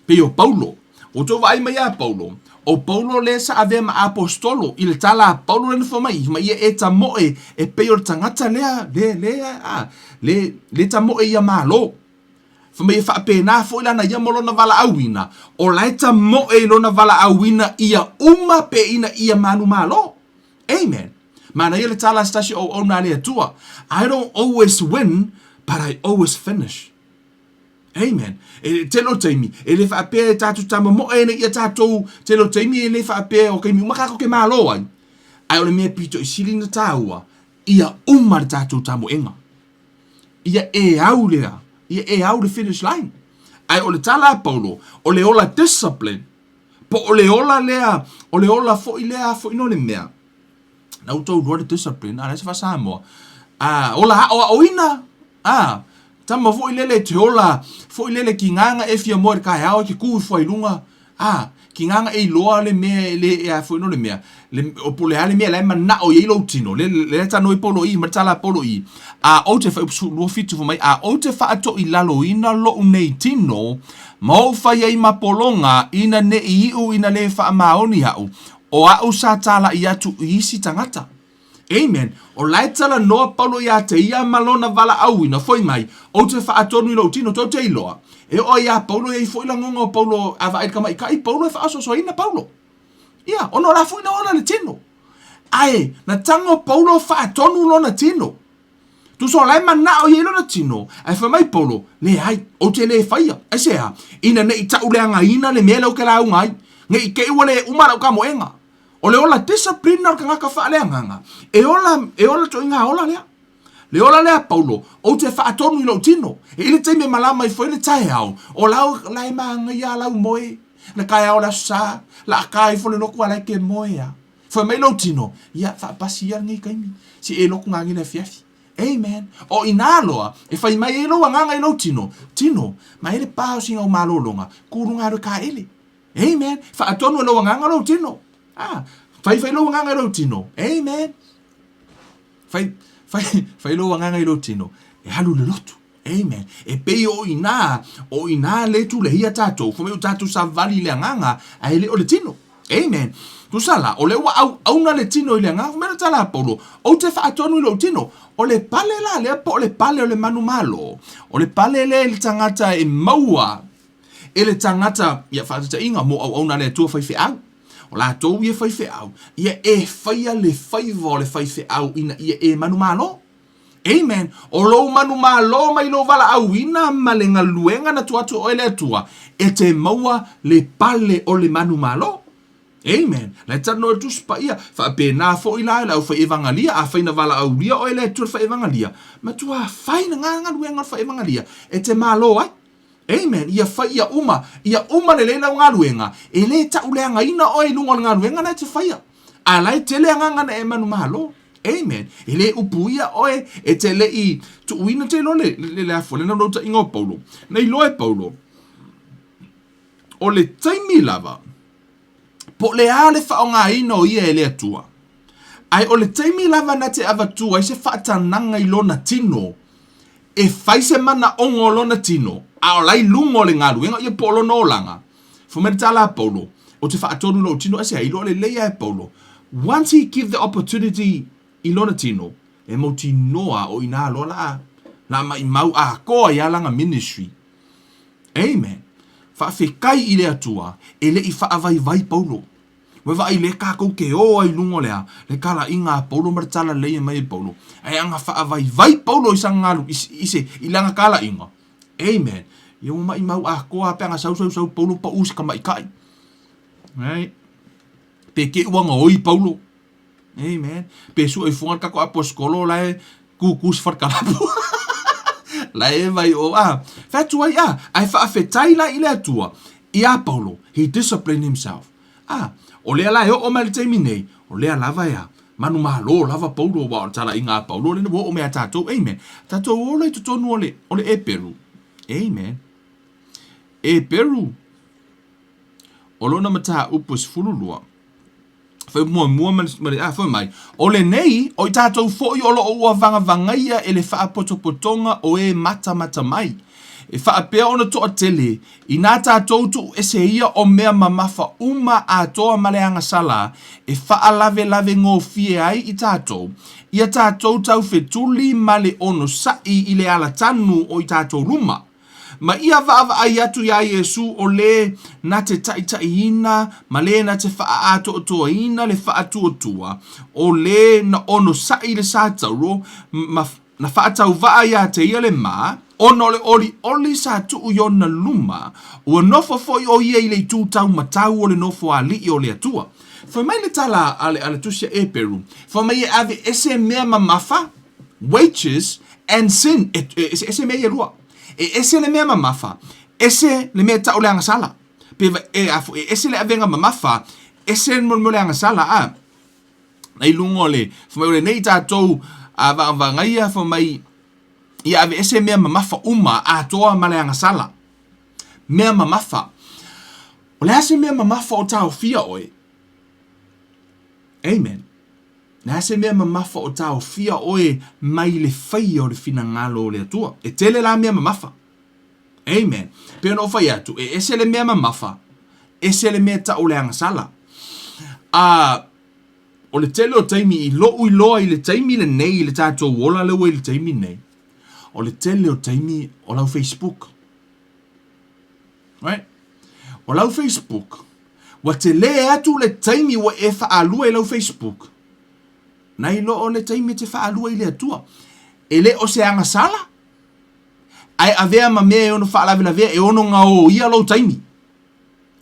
pei o Paulo ua outou vaai mai ia Paulo o Paulo lea sa avea ma aposetolo i le tala a Paulo lea na fai mai ma ia e tamoe e pei o le tagata lea le le a le le tamoe ia malo fai mai e faapena foi lana ia ma lona valaauina o la e tamoe i lona valaauina ia uma pe ina ia manumalo. Amen. Manaia le tala a se tasi o auauna a le Atua, I don't always win, but I always finish. Amen. E tele o taimi, e le faapea e tatou tamomoe ina ia tatou, tele o taimi e le faapea o taimi uma tatou te malo ai. Ae o le mea pito i sili na tāua, ia uma le tatou tamoega. Ia e au lea, ia e au le finish line. Ae o le tala a Paulo, o le ola discipline, po o le ola lea, o le ola foi lea foi no le mea, na outou iloa le discipline, a o le a se faa-Samoa? A, ola aoaoina, a, tama foi lele te ola foi lele ki gā na e fia moe i le taeao e te kū ifo ai i luga, a, ki gā na e iloa le mea e le e a foi no le mea, le, o po o le a le mea la e manao i ai lou tino, le, le e talanoa ai Paulo i i, ma le tala a Paulo i i, a ou te, 27 fai mai, a ou te faatoilaloina lou nei tino, ma ou fai ai ma pologa, ina ne i iu ina le faamaoni aʻu, O aʻu sa tālaʻi atu i isi tagata. Amen. O la e talanoa Paulo iā te ia ma lona valaauina, foi mai, ou te faatonu i lou tino, tou te iloa. E oo ai iā Paulo e i ai foi lagoga o Paulo a vaai i le tamaitaʻi, Paulo e faaosoasoaina Paulo. Ia, ona o la foi na ola le tino. Ae, na tago Paulo faatonu lona tino. Tusa o la e manao i ai lona tino, ae fai mai Paulo, Leai, ou te lē faia. Aisea? Ina ne i taʻuleagaina le mea lea ou te lauga ai, ne i te i ua lē uma lau tamoega. O le ola discipline o le tagata faaleagaga, e ola, e ola ituaiga ola lea. Le ola lea a Paulo, ou te faatonu i lou tino. E i ai le taimi e malama ifo ai le taeao, o lau, la e mānaia a lau moe, le taeao o le Aso Sa, laʻa ifo le lotu a la e ke moe a. Fai mai lou tino, ia, faapasi ia lenei taimi, se i e lotu ngā ngele afiafi. Amen. O inā loa, e fai mai ai lou agaga i lou tino, tino, ma e le pā o sina o malologa, kū luga alu e kāʻele. Amen. Faatonu e lou agaga lou tino. Ah, fai fai lou agaga i lou tino. Amen. Fai, fai, fai lou agaga i lou tino, e alu i le lotu. Amen. E pei o inā, o inā le tulehia tātou, fai mai o tātou savali i le agaga, ae le o le tino. Amen. Tusa la, o lea ua auauna le tino i le agaga, fai mai le tala a Paulo, ou te faatonu i lou tino. O le pale la lea po o le pale o le manumalo, o le pale lea i le tagata e maua e le tagata, ia faataitaiga, mo auauna a le Atua faifeau. O latou ia faifeau, ia e faia le faiva o le faifeau ina ia e manumalo. Amen. O lou manumalo mai lou valaauina ma le galuega na tuu atu e oe le Atua, e te maua le pale o le manumalo. Amen. La e talanoa i le Tusi Paia, faapena foi la i le aufai evagalia, afai na valaaulia oe e le Atua i le fai evagalia, matua fai na galuega o le fai evagalia e te malo ai. Amen. Ia fai ia uma, ia uma lelei lau galuega, e le taʻuleagaina oe i luga o le galuega na e te faia. A la e tele agaga na e manumalo. Amen. E le upuia oe, e te le i tuuina te iloa le, le, le afua, le naunautaiga o Paulo. Na iloa e Paulo, o le taimi lava, po o le a le faaaogaina o ia e le Atua, ae o le taimi lava na te avatua ai se faatanaga i lona tino, e fai se manaoga o lona tino, a o la i luga o le galuega ia po o lona olaga. Fai mai le tala a Paulo, Ou te faatonu i lou tino, aisea, iloa lelei lava e Paulo, once he give the opportunity i lona tino, e mautinoa o inā loa la la maʻimau atoa ai lana ministry. Amen. Faafetai i le Atua, e le i faavaivai Paulo. Ua vaai lea kākou ke ō ai i luga o le a, le kalaiga a Paulo ma le talalelei e mai e Paulo. Ae ana faavaivai Paulo i sana galu, i, i se, i lana kalaiga. Amen. Ia ua maʻimau atoa a pe ana sau sau sau Paulo paʻu se kamaʻikaʻi. Right? Pe ke ua gaoi Paulo. Amen. Pe sue ifoga le tatou aposetolo la e kūkū se falekalapu. La e vai o a. Fai atu ai a. Ae faafetai la i le Atua iā Paulo. He disciplined himself. A, o lea la e oo mai le taimi nei, o lea lava e a. Manumalo lava Paulo aua o le talaiga a Paulo lea ua oo mai ia tatou. Amen. Tatou ola i totonu o le, o le Eperu. Amen. Eperu. O lona mataupu e 12. Fai muamua ma le, a, fai mai, O lenei, o i tatou foi o lo o ua vagavagaia e le faapotopotoga o e matamata mai, e faapea ona toatele, inā tatou tuu ese ia o mea mamafa uma atoa ma le agasala e faalavelave gofie ai i tatou, ia tatou taufetuli ma le onosai i le alatanu o i tatou luma. Ma ia vaavaai atu iā Iesū o lē na te taitaiina ma lē na te faaatoatoaina le faatuatua, o lē na onosai le satauro ma na faatauvaa iā te ia le ma, ona o le olioli sa tuu i ona luma, ua nofo foi o ia i le itu taumatau o le nofoalii o le Atua. Fai mai le tala a le, a le Tusi a Eperu, fai mai e ave ese mea mamafa, wages and sin, e, e eseese mea ia e lua. E ese le mea mamafa, ese le mea e tau le agasala. Pe, e, a, e ese le avega mamafa, ese le mea o le agasala, a. I luga o le, fai mai o lenei tatou a vagavagaia, fai mai, ia ave ese mea mamafa uma atoa ma le agasala. Mea mamafa. O le a se mea mamafa o taofia oe? Amen. Le a se mea mamafa o taofia oe mai le faia o le finagalo o le Atua? E tele la mea mamafa. Amen. Pei ona ou fai atu, e ese le mea mamafa, ese le mea tau le agasala. A o le tele o taimi i lo'u iloa i le taimi lenei i le tatou ola lea ua i le taimi nei, o le tele o taimi o lau Facebook. Right? O lau Facebook, ua tele atu le taimi ua e faalua i lau Facebook, nai lo o le taimi e te faalua i le Atua. E le o se agasala, ae avea ma mea e ono faalavelavea e ono gaoia lou taimi.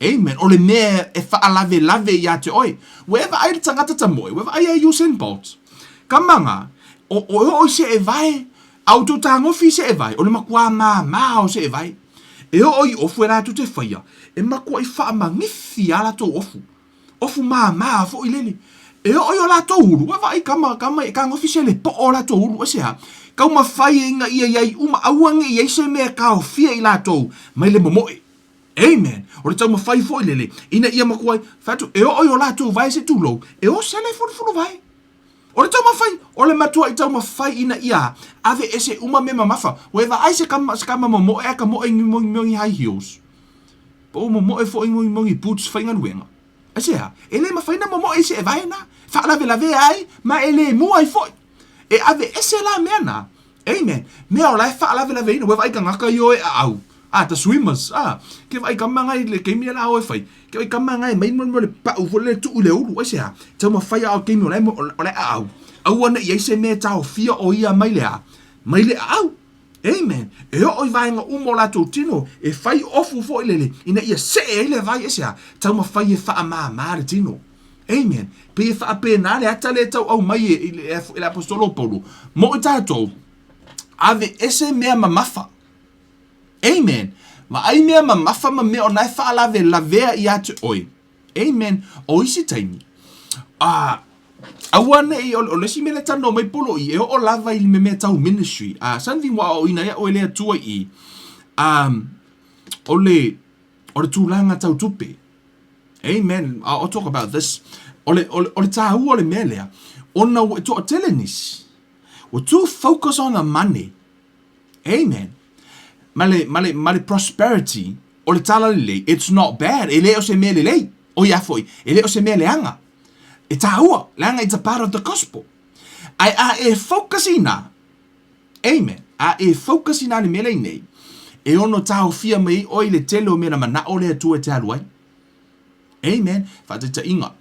Amen. O le mea e faalavelave iā te oe. Ua e vaai le tagata tamoe, ua e vaai ia Usain Bolt. Kamaga, o, o e oo i seevae, a ua tou tagofi i seevae, o le makuā māmā o seevae. E oo i ofu e latou te faia, e makuaʻi faamagifi a latou ofu. Ofu māmā foi lele. E oo i o latou ulu, ua vaai kama, kama e tagofi se le poʻo o latou ulu, aisea? Taumafai e ina ia iai uma, aua ne i iai se mea e taofia i latou mai le momoe. Amen. O le taumafai foi lele, ina ia matua ai, fai atu, e oo i o latou vae se tulou, e osa le fulufulu vae. O le taumafai, o le matuaʻi taumafai ina ia ave ese uma mea mamafa. Ua e vaai se kama, se kama momoe ae ka moe i mea ni high heels. Po ua momoe foi i mea ni boots faigaluega. Aisea? E le mafai ona momoe i seevae na. Faalavelavea ai ma e le mua ai foi. E ave ese la mea na. Amen. Mea o la e faalavelaveina. Ua e vaai tagata i o e aau. Ah, the swimmers. Ah, ke vaai kama ngai le keimi la o e fai. Ke vaai kama ngai mai mo le pau fo le tuu i le ulu. Aisea? Taumafai a o keimi o la e o la e aau. Aua ne i ai se mea e taofia o ia mai le a? Mai le aau. Amen. E oo i vaega uma o latou tino, e fai ofu foi lele, ina ia see ai le vai, aisea? Taumafai e faamāmā le tino. Amen. Pei e faapena le ata lea e tauau mai e, e, e le aposetolo o Paulo, mo i tatou, ave ese mea mamafa. Amen. Vaai mea mamafa ma mea o na e faalavelavea ia te oe. Amen. O isi taimi, a, aua ne i, o, o le isi mea lea talanoa mai Paulo i, e oo lava i le mea tau ministry. Uh, something ua aoaoina ai au e le Atua i, um, o le, o le tulaga tau tupe. Amen. I'll talk about this. O le, o le, o le tāua o le mea lea, ona ua toatele nisi, ua too focus on the money. Amen. Ma le, ma le, ma le prosperity, o le tala lelei, it's not bad. E le o se mea lelei. O ia foi, e le o se mea leaga. E tāua, leaga it's a part of the gospel. Ae a e focus inā, amen, a e focus inā le mea lea nei, e ono taofia mai ai oe i le tele o mea na manao le Atua e te alu ai. Amen. Faataitaiga,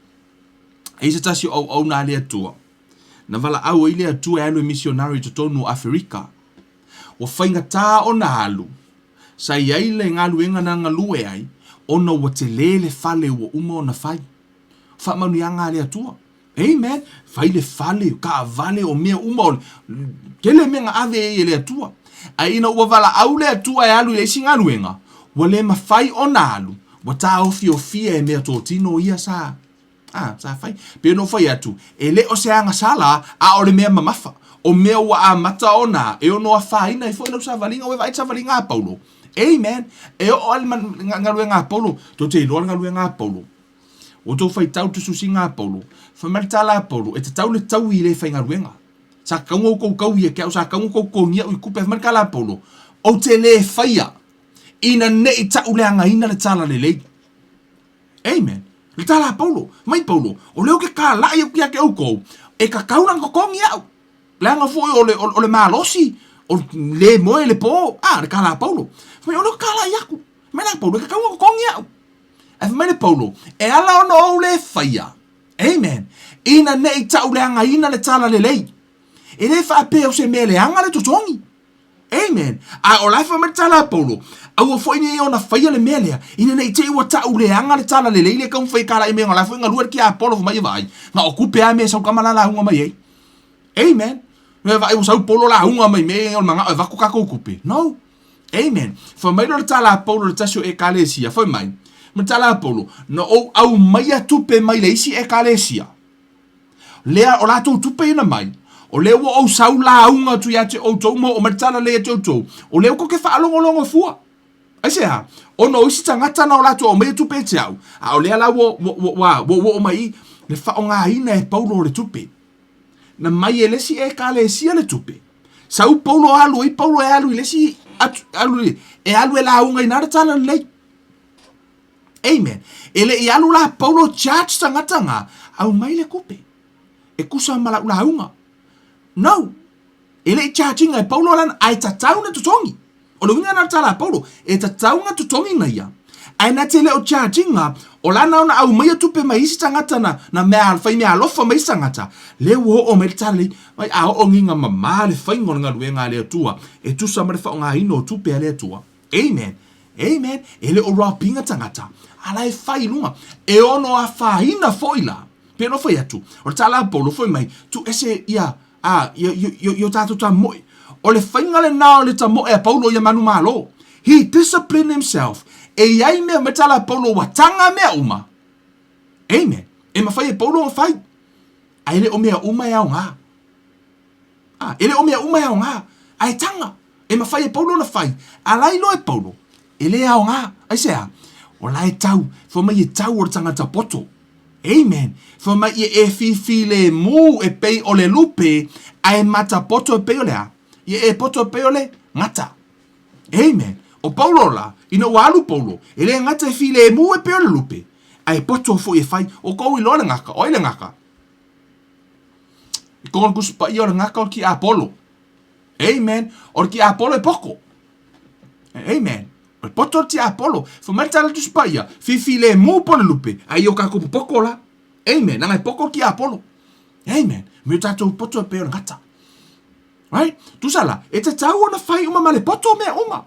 e i se tasi o auauna a le Atua, Na valaau ai le Atua e alu e misionari i totonu o Aferika. Ua faigata ona alu. Sa i ai le galuega na galue ai, ona ua tele le fale ua uma ona fai. O faamanuiaga a le Atua. Amen. Fai le fale, taavale, o mea uma, o le tele mea na ave ai e le Atua. Ae ina ua valaau le Atua e alu i le isi galuega, ua le mafai ona alu, ua taofiofia e meatotino ia sa A, sa fai. Pei ona ou fai atu, e le o se agasala, a o le mea mamafa. O mea ua amata ona, e ono afaina ai foi lau savaliga. Ua e vaai i le savaliga a Paulo? Amen. E oo lava le galuega a Paulo, tou te iloa le galuega a Paulo. Ua outou faitau le tusitusiga a Paulo. Fai mai le tala a Paulo, e tatau le taui i le faigaluega. Sa tatau ona outou taui ia te au, sa tatau ona outou totogi au i tupe. Fai mai le tala a Paulo, ou te le faia, ina ne i tauleagaina le tala lelei. Amen. Le tala a Paulo, mai Paulo, o lea ou te talai atu ia te outou, e tatau ona totogi au. Leaga foi o le, o le malosi, o le moe le po, a, le tala a Paulo. Fai mai, o lea ou te talai atu. Mai la Paulo, e tatau ona totogi au. Ae fai mai le Paulo, e ala ona ou le faia. Amen. Ina ne i tauleagaina le tala lelei. E le faapea o se mea leaga le totogi. Amen. A o la e fai mai le tala a Paulo, aua foi ne i ona faia le mea lea, ina ne i te i ua tau leaga le tala lelei lea e taumafai e talai mai ona o la e foi e galue le tiapolo fai mai e vaai, na o tupe lava mea e sau tama la lauga mai ai. Amen. Mea vaai ua sau Paulo lauga mai mea o le manao e avatu tatou tupe. No. Amen. Fai mai lea o le tala a Paulo i le tasi o Ekalesia, fai mai, ma le tala a Paulo, na ou aumaia tupe mai le isi Ekalesia. Lea, o latou tupe ia na mai, o lea ua ou sau lauga atu ia te outou ma oo mai le tala lea ia te outou, o lea ua tou te faalogologo fua. Aisea? Ona o isi tagata na o latou aumaia tupe ia te au, a o lea la ua, ua, ua, ua, ua oo mai i le faaaogaina e Paulo o le tupe. Na mai e le isi Ekalesia le tupe. Sau Paulo alu ai Paulo e alu i le isi atu, alu, e alu e lauga i na le tala lelei. Amen. E le i alu la Paulo charge tagata nga, aumai le tupe. E tusa ma lau lauga. No. E le i charge ina e Paulo lana, ae tatau na totogi. O le uiga na o le tala a Paulo, e tatau na totogi na ia. Ae na te le o charge ina, o lana ona aumaia tupe mai isi tagata na, na mea, fai mea alofa mai isi tagata, lea ua oo mai le tala lei, mai a oo ngiga mama le faiga o le galuega a le Atua, e tusa ma le faaaogaina o tupe a le Atua. Amen. Amen. E le o rob-ina tagata, a la e fai i luga. E ono afaina foi la. Pei ona fai atu, o le tala a Paulo foi mai, tuu ese ia, a, ia, ia, ia, ia o tatou tamoe. O le faiga lena o le tamoe a Paulo ia manumalo. He disciplined himself. E i ai mea, mai tala a Paulo, ua taga mea uma. Amen. E mafai e Paulo ona fai. Ae le o mea uma e aoga. A, e le o mea uma e aoga, ae taga, e mafai e Paulo ona fai, a la iloa e Paulo, e le aoga. Aisea? O la e tau, fai mai e tau o le tagata poto. Amen. Fai mai ia e fifilemu e pei o le lupe, ae matapoto e pei o le a? Ia e poto e pei o le gata. Amen. O Paulo la, ina ua alu Paulo, e le gata e filemu e pei o le lupe, ae poto foi e fai. O kou iloa le gata, o ai le gata? I tōna Tusi Paia o le gata o le tiapolo. Amen. O le tiapolo e poto. Amen. O le poto o le tiapolo. Fai mai le tala Tusi Paia, fifilemu po le lupe, a i o tatou popoto la. Amen. Leaga e poto le tiapolo. Amen. Me o tatou poto e pei o le gata. Right? Tusa la, e tatau ona fai uma ma le poto mea uma.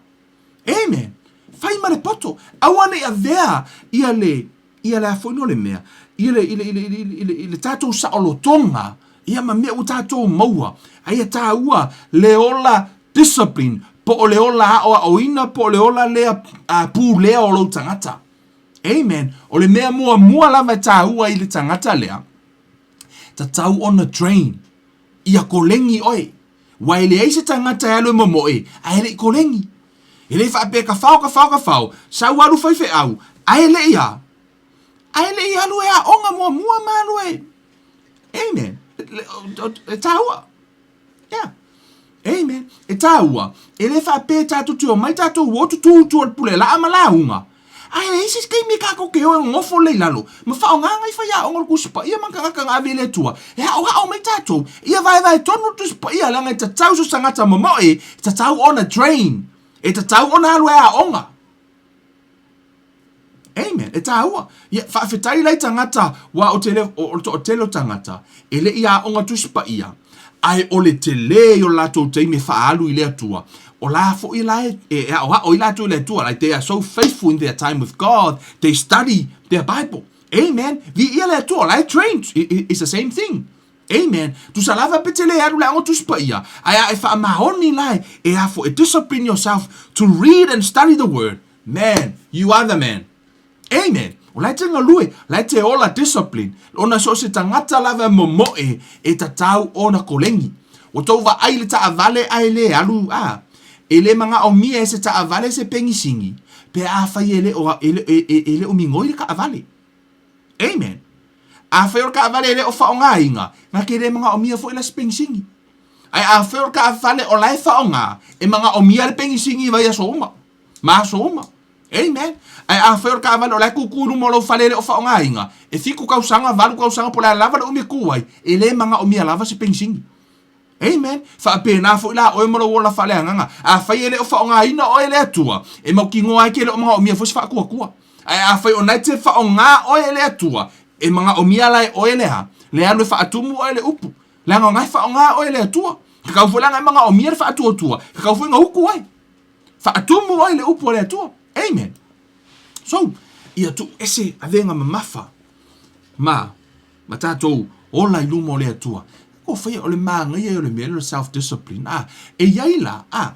Amen. Fai ma le poto. Aua ne i avea ia le ia le a foi no le mea, i le, i le, i le, i le, i le, i le tatou saolotoga, ia ma mea ua tatou maua, a ia taua le ola discipline, po o le ola aoaoina, po o le ola lea uh, pulea o lou tagata. Amen. O le mea muamua lava e taua i le tagata lea, tatau ona train, ia kolegi oe. Ua e leai se tagata e alu e momoe, ae le i kolegi. E le faapea ka fao, ka fao, ka fao, sau alu faifeau, ae le i a? Ae le i alu e aoga muamua ma alu e... Amen. E taua. Yeah. Amen. E taua. E le faapea tatou te omai tatou o tutū i tua o le pule laa ma lauga. Ae leai se isi taimi e tatou te o e nonofo lelei i lalo ma faaaoga nai faiaoga o le Tusi Paia ma tagata na ave i le Atua e aoao mai tatou ia vaevae tonu le Tusi Paia leaga e tatau so se tagata momoe e tatau ona train e tatau ona alu e aoga. Amen. E taua. Ia, faafetai la i tagata, ua o te le, o, o le toatele o tagata, e le i aoga Tusi Paia. Ae o le tele o le latou taimi e faaalu i le Atua, o la foi la e, e aoao ai latou i le Atua. Like they are so faithful in their time with God, they study their Bible. Amen. Viia le Atua, o la e trained. It's the same thing. Amen. Tusa lava pe te le alu le aoga Tusi Paia, ae a e faamaoni la e, e afo e discipline yourself to read and study the word. Man, you are the man. Amen. O la e te galue, la e te ola discipline, ona so o se tagata lava e momoe e tatau ona kolegi. Ua tou vaai i le taavale ae le alu, a, e le manaomia e se taavale se pegisini pe afai e le o, e le, e, e, e le o migoi le taavale. Amen. Afai o le taavale e le o faaaogaina, na te le manaomia foi la se pegisini. Ae afai o le taavale o la e faaaoga, e manaomia le pegisini i vaiaso uma, ma aso uma. Amen. Ae afai o le taavale o la e tutu i luma o lou fale e le o faaaogaina, e fitu tausaga, valu tausaga po o le a lava le umi e tu ai, e le manaomia lava se penisini. Amen. Faapena foi la oe ma lou ola faaleagaga. Afai e le o faaaogaina oe e le Atua, e mautinoa ai ke le o manaomia foi se faatuatua. Ae afai o na e te faaaoga oe e le Atua, e manaomia la e oe le a? Le alu e faatumu oe le upu. Leaga o na e faaaoga oe e le Atua. Tatau foi la ona e manaomia le faatuatua, tatau foi ona utu oe. Faatumu ai le upu a le Atua. Amen. So, ia tuu ese avega mamafa ma ma tatou ola i luma o le Atua. Ko whaia o le māngaia i o le mea lea o le self-discipline. A, e iai la, a,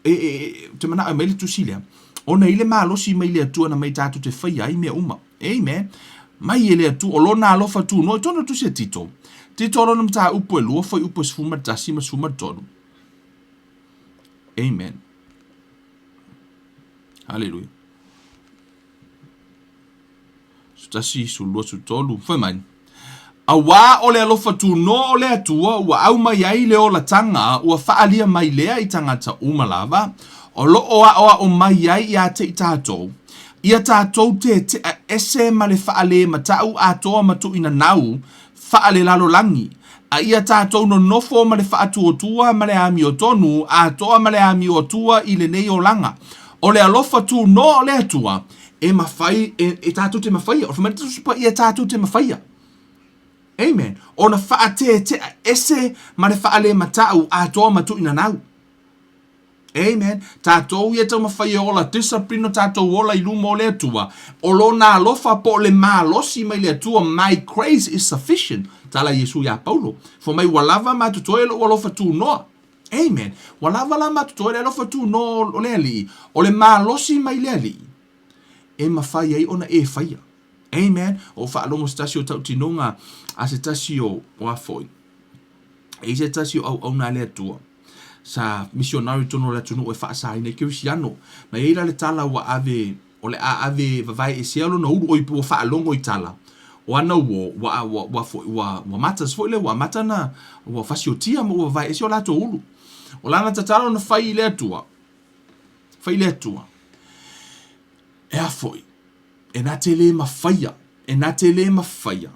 e, e, e, te manao e mai le tusi lea, ona i le malosi mai le Atua na mai tātou te whaia ai mea uma. Amen. Mai e le Atua, o lona alofa tūnoa, i tōna tusi a Tito. Tito o lona mataupu e lua, fuaiupu e 11 ma 13. Amen. Haleluia. 11, 12, 13. Fai mai. Auā o le alofa tunoa o le Atua ua aumai ai le olataga ua faaalia mai lea i tagata uma lava, o lo o aʻoaʻo mai ai iā te i tatou, ia tatou teteʻa ese ma le faalemataʻu atoa ma tuuinanau faalelalolagi, a ia tatou nonofo ma le faatuatua ma le amiotonu atoa ma le amioatua i lenei olaga. O le alofa tunoa o le Atua e mafai e, e tatou te mafaia. O le fai mai le Tusi Paia e tatou te mafaia. Amen. Ona faatetea ese ma le faalematau atoa ma tuuinanau. Amen. Tatou ia taumafai e ola discipline o tatou ola i luma o le Atua. O lona alofa po o le malosi mai le Atua, my grace is sufficient. Tala Iesu iā Paulo. Fai mai ua lava ma totoe lou alofa tunoa. Amen. Ua lava la ma totoe le alofa tunoa o le Alii. O le malosi mai le Alii e mafai ai ona e faia. Amen. O faalogo se tasi o tautinoga a se tasi o, o a foi. E i se tasi o auauna a le Atua. Sa misionari i totonu o le atunuu e faasaina i Kerisiano. Na i ai la le tala ua ave, o le a ave vavae esea lona ulu, oi ua faalogo i tala o ana uo, ua, ua, ua, foi, ua, ua matters foi lea, ua amata na, ua fasiotia ma ua vavae ese o latou ulu. O lana tatalo na fai i le Atua, fai i le Atua, e a foi, e na te le mafaia, e na te le mafaia,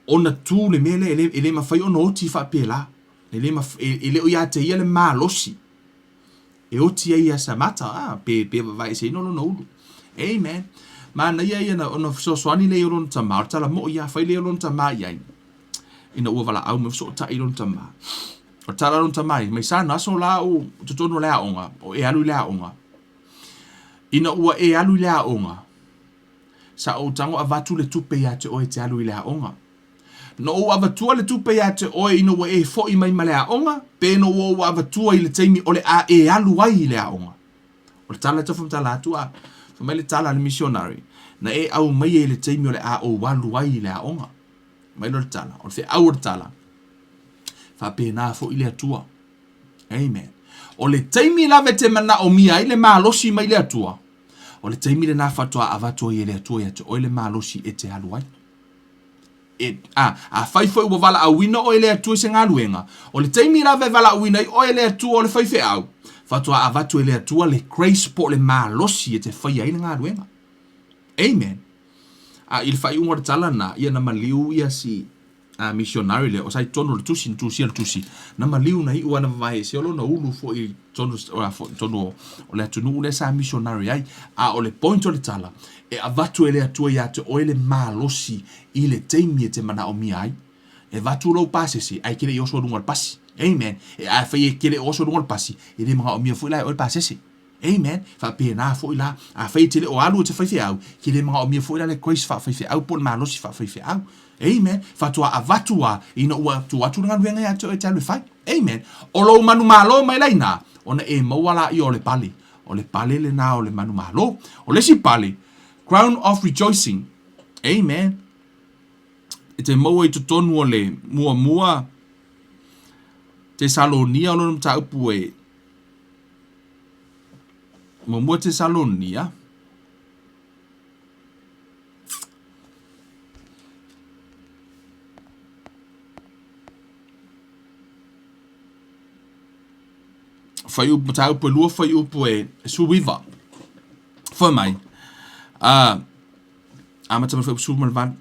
ona tu le mea lea, e le, e le mafai ona oti faapelā. E le, e, e le o ia te ia le malosi e oti ai ia Samata, ah, pe, pe vavaeseina lona ulu. Amen. Manaia ia na, ona fesoasoani lea i o lona tamā, o le tala moʻi ia, fai lea o lona tamā i ai. Ina ua valaau mai fesootai lona tamā. O le tala lona tamā i, mai sana aso la o totonu o le aoga, o e alu i le aoga. Ina ua e alu i le aoga, sa ou tago avatu le tupe iā te oe e te alu i le aoga. Na ou avatua le tupe iā te oe ina ua e foʻi mai ma le aoga, pe na ua ou avatua i le taimi o le a e alu ai i le aoga. O le tala e tau faamatala atu a, fai mai le tala a le missionary, na e aumaia i le taimi o le a ou alu ai i le aoga. Mai lea o le tala, o le feau o le tala, faapena foi le Atua. Amen. O le taimi lava e te manaomia ai le malosi mai le Atua, o le taimi lenā faatoa avatu ai e le Atua ia te oe le malosi e te alu ai. E, a, afai foi ua valaauina oe e le Atua i se galuega, o le taimi lava e valaauina ai oe e le Atua o le faifeau, faatoa avatu e le Atua le grace po o le malosi e te faia ai le galuega. Amen. A i le faaiuga o le tala lena, ia na maliu ia si a missionary lea, o sa i totonu o le tusi, na tusia le tusi, na maliu na iu ana vavae ese o lona ulu foi i totonu, o, foi, totonu o, o le atunuu lea sa missionary ai. A o le point o le tala, e avatu e le Atua ia te oe le malosi i le taimi e te manaomia ai. E avatu lou pasese ae e te le i oso i luga o le pasi. Amen. E afai e te le o oso i luga o le pasi, e le manaomia foi la e oe le pasese. Amen. Faapena foi la, afai e te le o alu e te faifeau, e te le manaomia foi la le grace faafaifeau po o le malosi faafaifeau. Amen. Faatoa avatu lava ina ua tuu atu le galuega ia te oe e te alu e fai. Amen. O lou manumalo mai la i ina, ona e maua laia o le pale. O le pale lena o le manumalo. O le isi pale, crown of rejoicing. Amen. E te maua i totonu o le muamua Tesalonia o lona mataupu e muamua Tesalonia Fuaiupu mataupu e 2 fuaiupu e 19. Fai mai, a amata mai fuaiupu 18.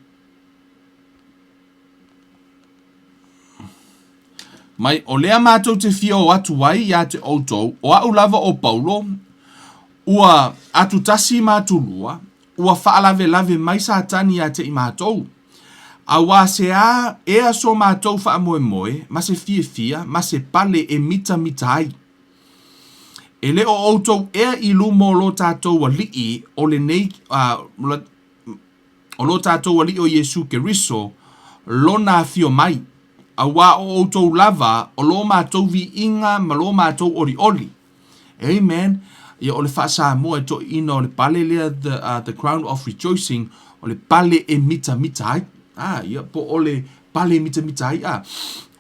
Mai, o lea matou te fia o atu ai ia te outou, o au lava o Paulo, ua atutasi ma atulua, ua faalavelave mai Satani ia te i matou. Auā se a ea so matou faamoemoe, ma se fiafia, ma se pale e mitamita ai. E le o outou ea i luma o lo tatou Alii o lenei, o lo tatou Alii o Iesu Keriso, lona afio mai, auā o outou lava o lo matou viiga ma lo matou olioli. Amen. Ia o le faa-Samoa e toeaiina o le pale lea the, the crown of rejoicing, o le pale e mitamita ai. Ah, ia po o le pale e mitamita ai. Ah,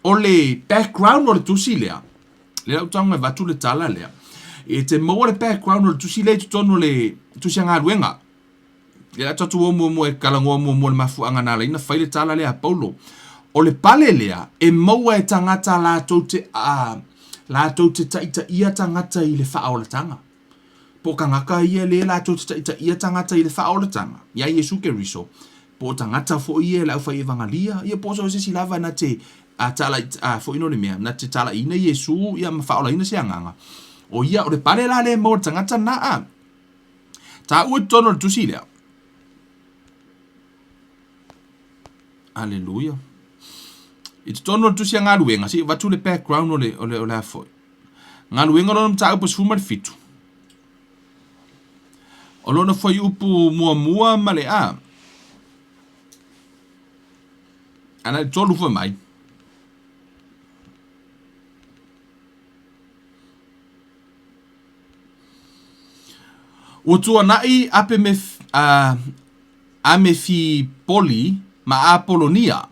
o le background o le tusi lea, lea ou tago e avatu le tala lea, e te maua le background o le tusi lea i totonu o le tusi a galuega. Lea a tatou o muamua e talanoa muamua i le mafuaaga na ala ai ona fai le tala lea a Paulo. O le pale lea e maua e tagata latou te a latou te taitaia tagata i le faaolataga. Po o tagata ia lea latou te taitaia tagata i le faaolataga ia Iesu Keriso, po o tagata foi ia le aufai evagalia, ia po o so o se isi lava na te a tala a foi no le mea na te talaiina Iesu ia ma faaolaina se agaga. O ia o le pale la lea e maua e le tagata na a Taua i totonu o le tusi lea. Aleluia. I totonu o le tusi a galuega, se i avatu le background o le, o le, o le a foi. Galuega lona mataupu 17. O lona fuaiupu muamua ma le a. Ana le tolu foi mai. Ua tuanai Amefipoli ma Apolonia,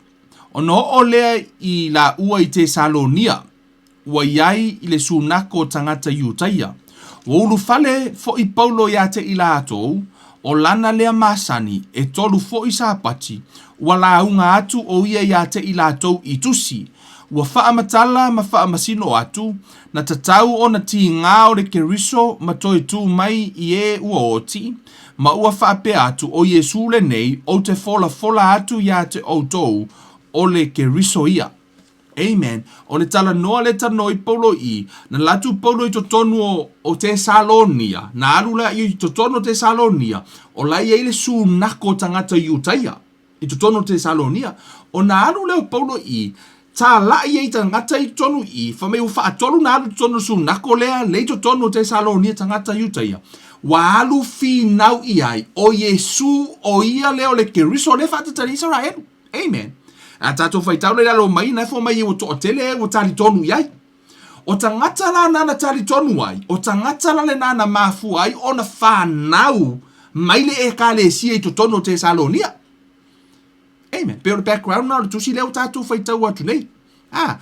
ona oo lea i lāua i Tesalonia, ua i ai i le sunako o tagata Iutaia. Ua ulufale foʻi Paulo iā te i lātou, o lana lea masani, ʻetolu foʻi Sapati, ua lauga atu ʻo ia iā te i lātou i tusi, ua faamatala ma faamasino atu, Na tatau ona tīgā o le Keriso ma toe tū mai i e ua oti, ma ua faapea atu, O Iesū lenei, ou te folafola atu iā te outou, o le Keriso ia. Amen. O le talanoa le talanoa i Paulo i, na latu Paulo i totonu o, o Tesalonia, na alu la i totonu o Tesalonia, o la i ai le sunako o tagata Iutaia. I totonu o Tesalonia, ona alu lea o Paulo i tālaʻi ai tagata i totonu i, fai mai ua faatolu na alu i totonu o le sunako lea, lea i totonu o Tesalonia tagata Iutaia, ua alu finau i ai, ʻo Iesū ʻo ia lea o le Keriso lea e faataitari ai Isaraelu. Amen. A tatou faitau la i lalo mai, na e fua mai ua toatele e ua talitonu i ai. O tagata la nana talitonu ai, o tagata la lenā na mafua ai ona fanau mai le Ekalesia i totonu o Tesalonia. Amen. Pei o le background na o le tusi lea ua tatou faitau atu nei. Ah,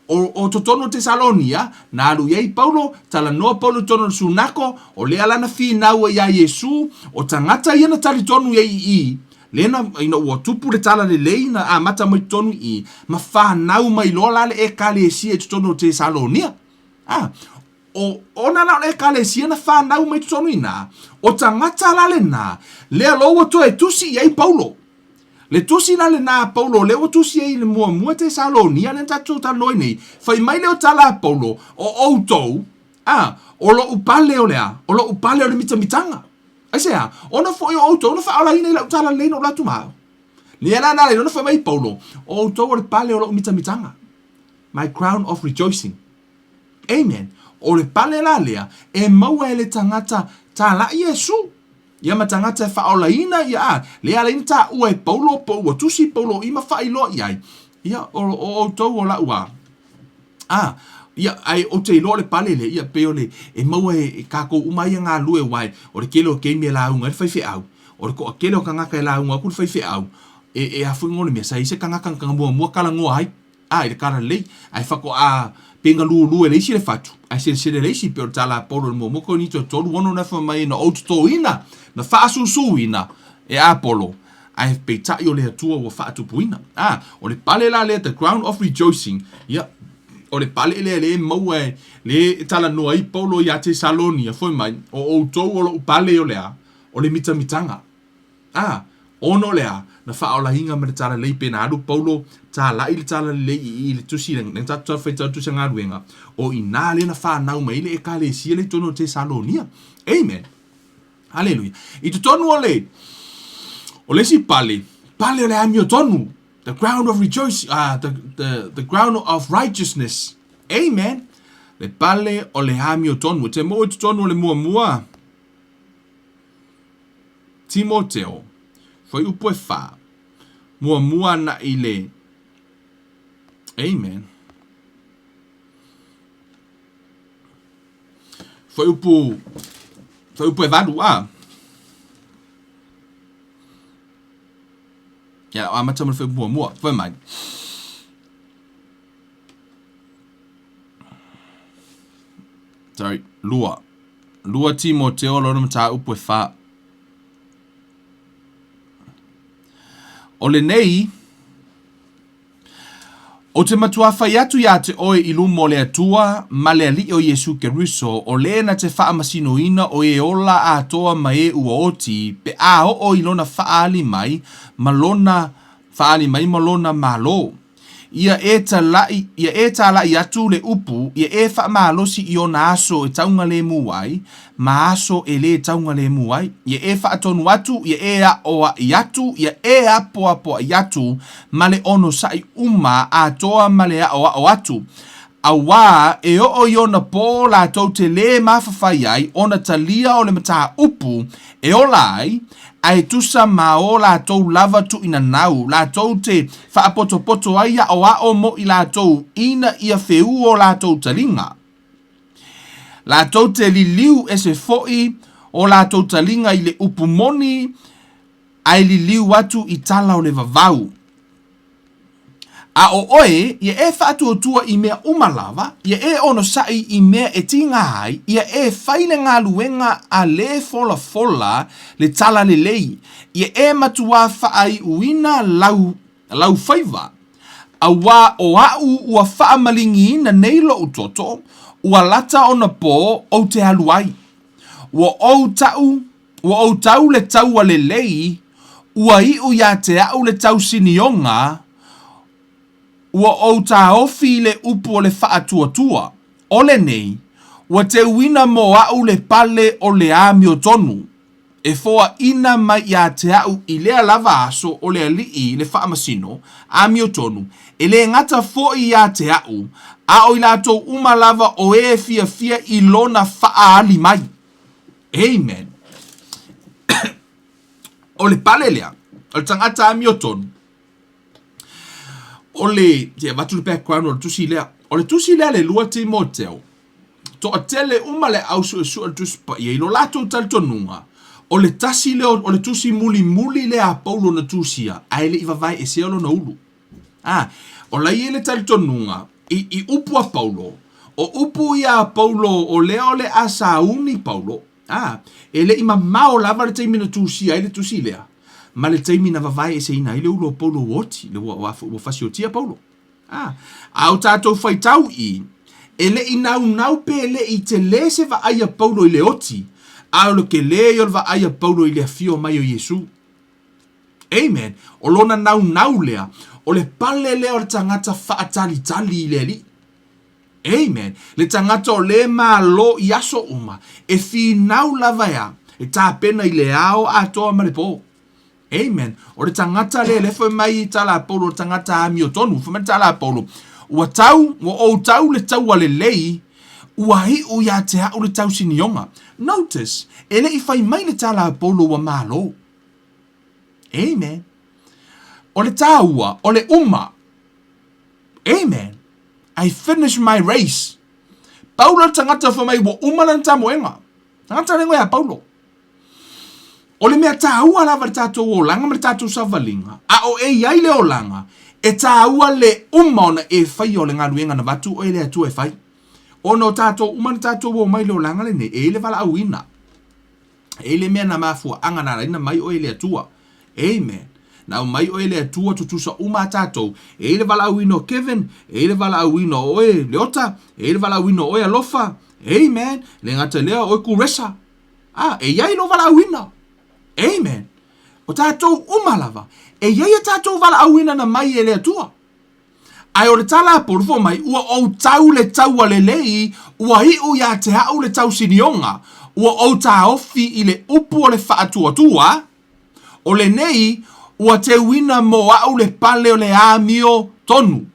o, o totonu o Tesalonia, na alu i ai Paulo, talanoa Paulo i totonu o le sunako, o lea lana finau ai iā Iesu, o tagata ia na talitonu i ai i i, Lea na, ina ua tupu le tala lelei na amata mai totonu i i, ma fanau mai loa la le Ekalesia i totonu o Tesalonia. A, o, ona la o le Ekalesia na fanau mai totonu i ina, o tagata la lenā, lea loa ua toe tusi i ai Paulo. Le tusi la lenā a Paulo, lea ua tusi ai i le muamua Tesalonia lea na tatou talanoa ai nei, fai mai lea o tala a Paulo, o outou, a, o loʻu pale o le a? O loʻu pale o le mitamitaga. Aisea? Ona foi o outou na faaolaina i lau talalelei na ou alu atu ma au. Lea la na ala ai loa ona fai mai Paulo, O outou o le pale o lo'u mitamitaga, my crown of rejoicing. Amen. O le pale la lea e maua e le tagata talai Iesu. Ia ma tagata e faaolaina ia a, lea ala ai ona taua e Paulo po ua tusi Paulo i ma faailoa i ai, ia o, o outou o la'u a, a, ia, ae ou te iloa o le pale lea, ia pei o le, e maua e, e kākou uma ai ia galue aua e, o le tele o taimi e lauga ai le faifeau, o le toatele o tagata e lauga atu le faifeau, e, e a foi igoa o le mea, sa i ai se tagata na muamua talanoa ai, a i le tala lelei, ae faatoa pei na lulu e le isi le fatu, ae selesele le isi, pei o le tala a Paulo i le muamua Korinito 3, 6 na fai mai na ou totoina, na faasusuina e Apolo, ae peitai o le Atua ua faatupuina. A, o le pale la lea, the ground of rejoicing, ia, o le pale lea lea e maua e, lea e talanoa ai Paulo iā Tesalonia, fai mai, o outou o lou pale o le a? O le mitamitaga. A, ono le a, na faaolaina ma le talalelei pe na alu Paulo talai le talalelei i i le tusi le na tatou faitau le tusi a galuega, o ina lea na fanau mai ai le Ekalesia lea i totonu o Tesalonia. Amen. Haleluia. I totonu o le o le isi pale, pale o le amiotonu, the ground of rejoicing, the ground of righteousness. Amen. Le pale o le amiotonu. E te maua i totonu o le muamua, Timoteo, fuaiupu e fa, muamua anaʻi le Amen. Fuaiupu, fuaiupu e valu, a. Ia, o amata ma le fuaiupu muamua. Fai mai. Sorry, lua. 2 Timoteo lona mataupu e fa. O lenei, Ou te matua fai atu iā te oe i luma o le Atua ma le Alii o Iesu Keriso, o le na te faamasinoina o e ola atoa ma e ua oti, pe a oo i lona faaali mai ma lona faaali mai ma lona Malo. Ia e talaʻi, ia e tālaʻi atu le upu, ia e faamalosi i ona aso e taugalemu ai, ma aso e lē taugalemu ai. Ia e faatonu atu, ia e aʻoaʻi atu, ia e apoapoaʻi atu, ma le onosaʻi uma atoa ma le aʻoaʻo atu. Auā, e oo i ona pō lātou te lē mafafai ai ona talia o le mataupu e ola ai, a e tusa ma o lātou lava tuʻinanau, lātou te faapotopoto ai aʻoaʻo mo i lātou ina ia feū o lātou taliga. Lātou te liliu ese foʻi o lātou taliga i le upu moni, a e liliu atu i tala o le vavau. A ʻo ʻoe, ia e faatuatua i mea uma lava, ia e onosai i mea e tiga ai, ia e fai le galuega a le folafola le talalelei, ia e matuā faaiuina lau, lau faiva. Auā ʻo aʻu ua faamaligiina nei loʻu toto, ua lata ona pō ou te alu ai. Ua ou taʻu Ua ou tau le taua lelei, ua iʻu iā te aʻu le tausinioga, ua ou tāofi i le upu o le faatuatua, o lenei, ua teuina mō aʻu le pale o le amiotonu, e foaʻina mai iā te aʻu i lea lava aso o le aliʻi le faamasino, amiotonu, e lē gata foʻi iā te aʻu, a o i latou uma lava o e fiafia i lona faaali mai. Amen. O le pale lea, o le tagata amiotonu, o le, se i avatu le background o le tusi lea. O le tusi lea le 2 Timoteo, toatele uma le au suesue o le Tusi Paia i lo latou talitonuga, o le tasi lea o le tusi mulimuli lea a Paulo na tusia, ae le i vavae esea lona ulu. A, o la e i ai le talitonuga i, i upu a Paulo, o upu ia a Paulo o lea o le a sauni Paulo, a, e le i mamao lava le taimi na tusia ai le tusi lea, ma le taimi na vavae eseina ai le ulu o Paulo ua oti, le ua, ua, ua fasiotia Paulo. A, a o tatou faitau i, e le i naunau pe le i telē se vaai a Paulo i le oti, a o le telē ia o le vaai a Paulo i le afio mai o Iesu. Amen. O lona naunau lea, o le pale lea o le tagata faatalitali i le Alii. Amen. Le tagata o lē malo i aso uma, e finau lava e a, e tapena i le ao atoa ma le pō. Amen. O le tagata lea lea fai mai i tala a Paulo, o le tagata amiotonu. Fai mai le tala a Paulo, ua tau, ua ou tau le taua lelei, ua iu ia te au le tausinioga. Notice, e le i fai mai le tala a Paulo ua malo. Amen. O le tāua, o le uma. Amen. I finish my race. Paulo le tagata fai mai ua uma lana tamoega. Tagata lengo ia Paulo. O le mea tāua lava le tātou olaga ma le tātou savaliga, a o e i ai le olaga, e tāua le uma ona e faia o le galuega na avatu oe e le Atua e fai. Ona o tātou uma na tātou omai i le olaga lenei, e i ai le valaauina. E i ai le mea na mafuaaga na alaina mai oe e le Atua. Amen. Na aumai oe e le Atua tutusa uma a tātou. E i ai le valaauina o Kevin, e i ai le valaauina o oe Leota, e i ai le valaauina o oe Alofa. Amen. Le gata i lea, oe Kuresa. A, e i ai lou valaauina. Amen. O tātou uma lava, e i ai a tātou valaauina na mai e le Atua. Ae o le tala a Paulu fai mai, ua ou tau le taua lelei, ua iu ia te au le tausinioga, ua ou taofi i le upu o le faatuatua, O lenei, ua teuina mō au le pale o le amio tonu,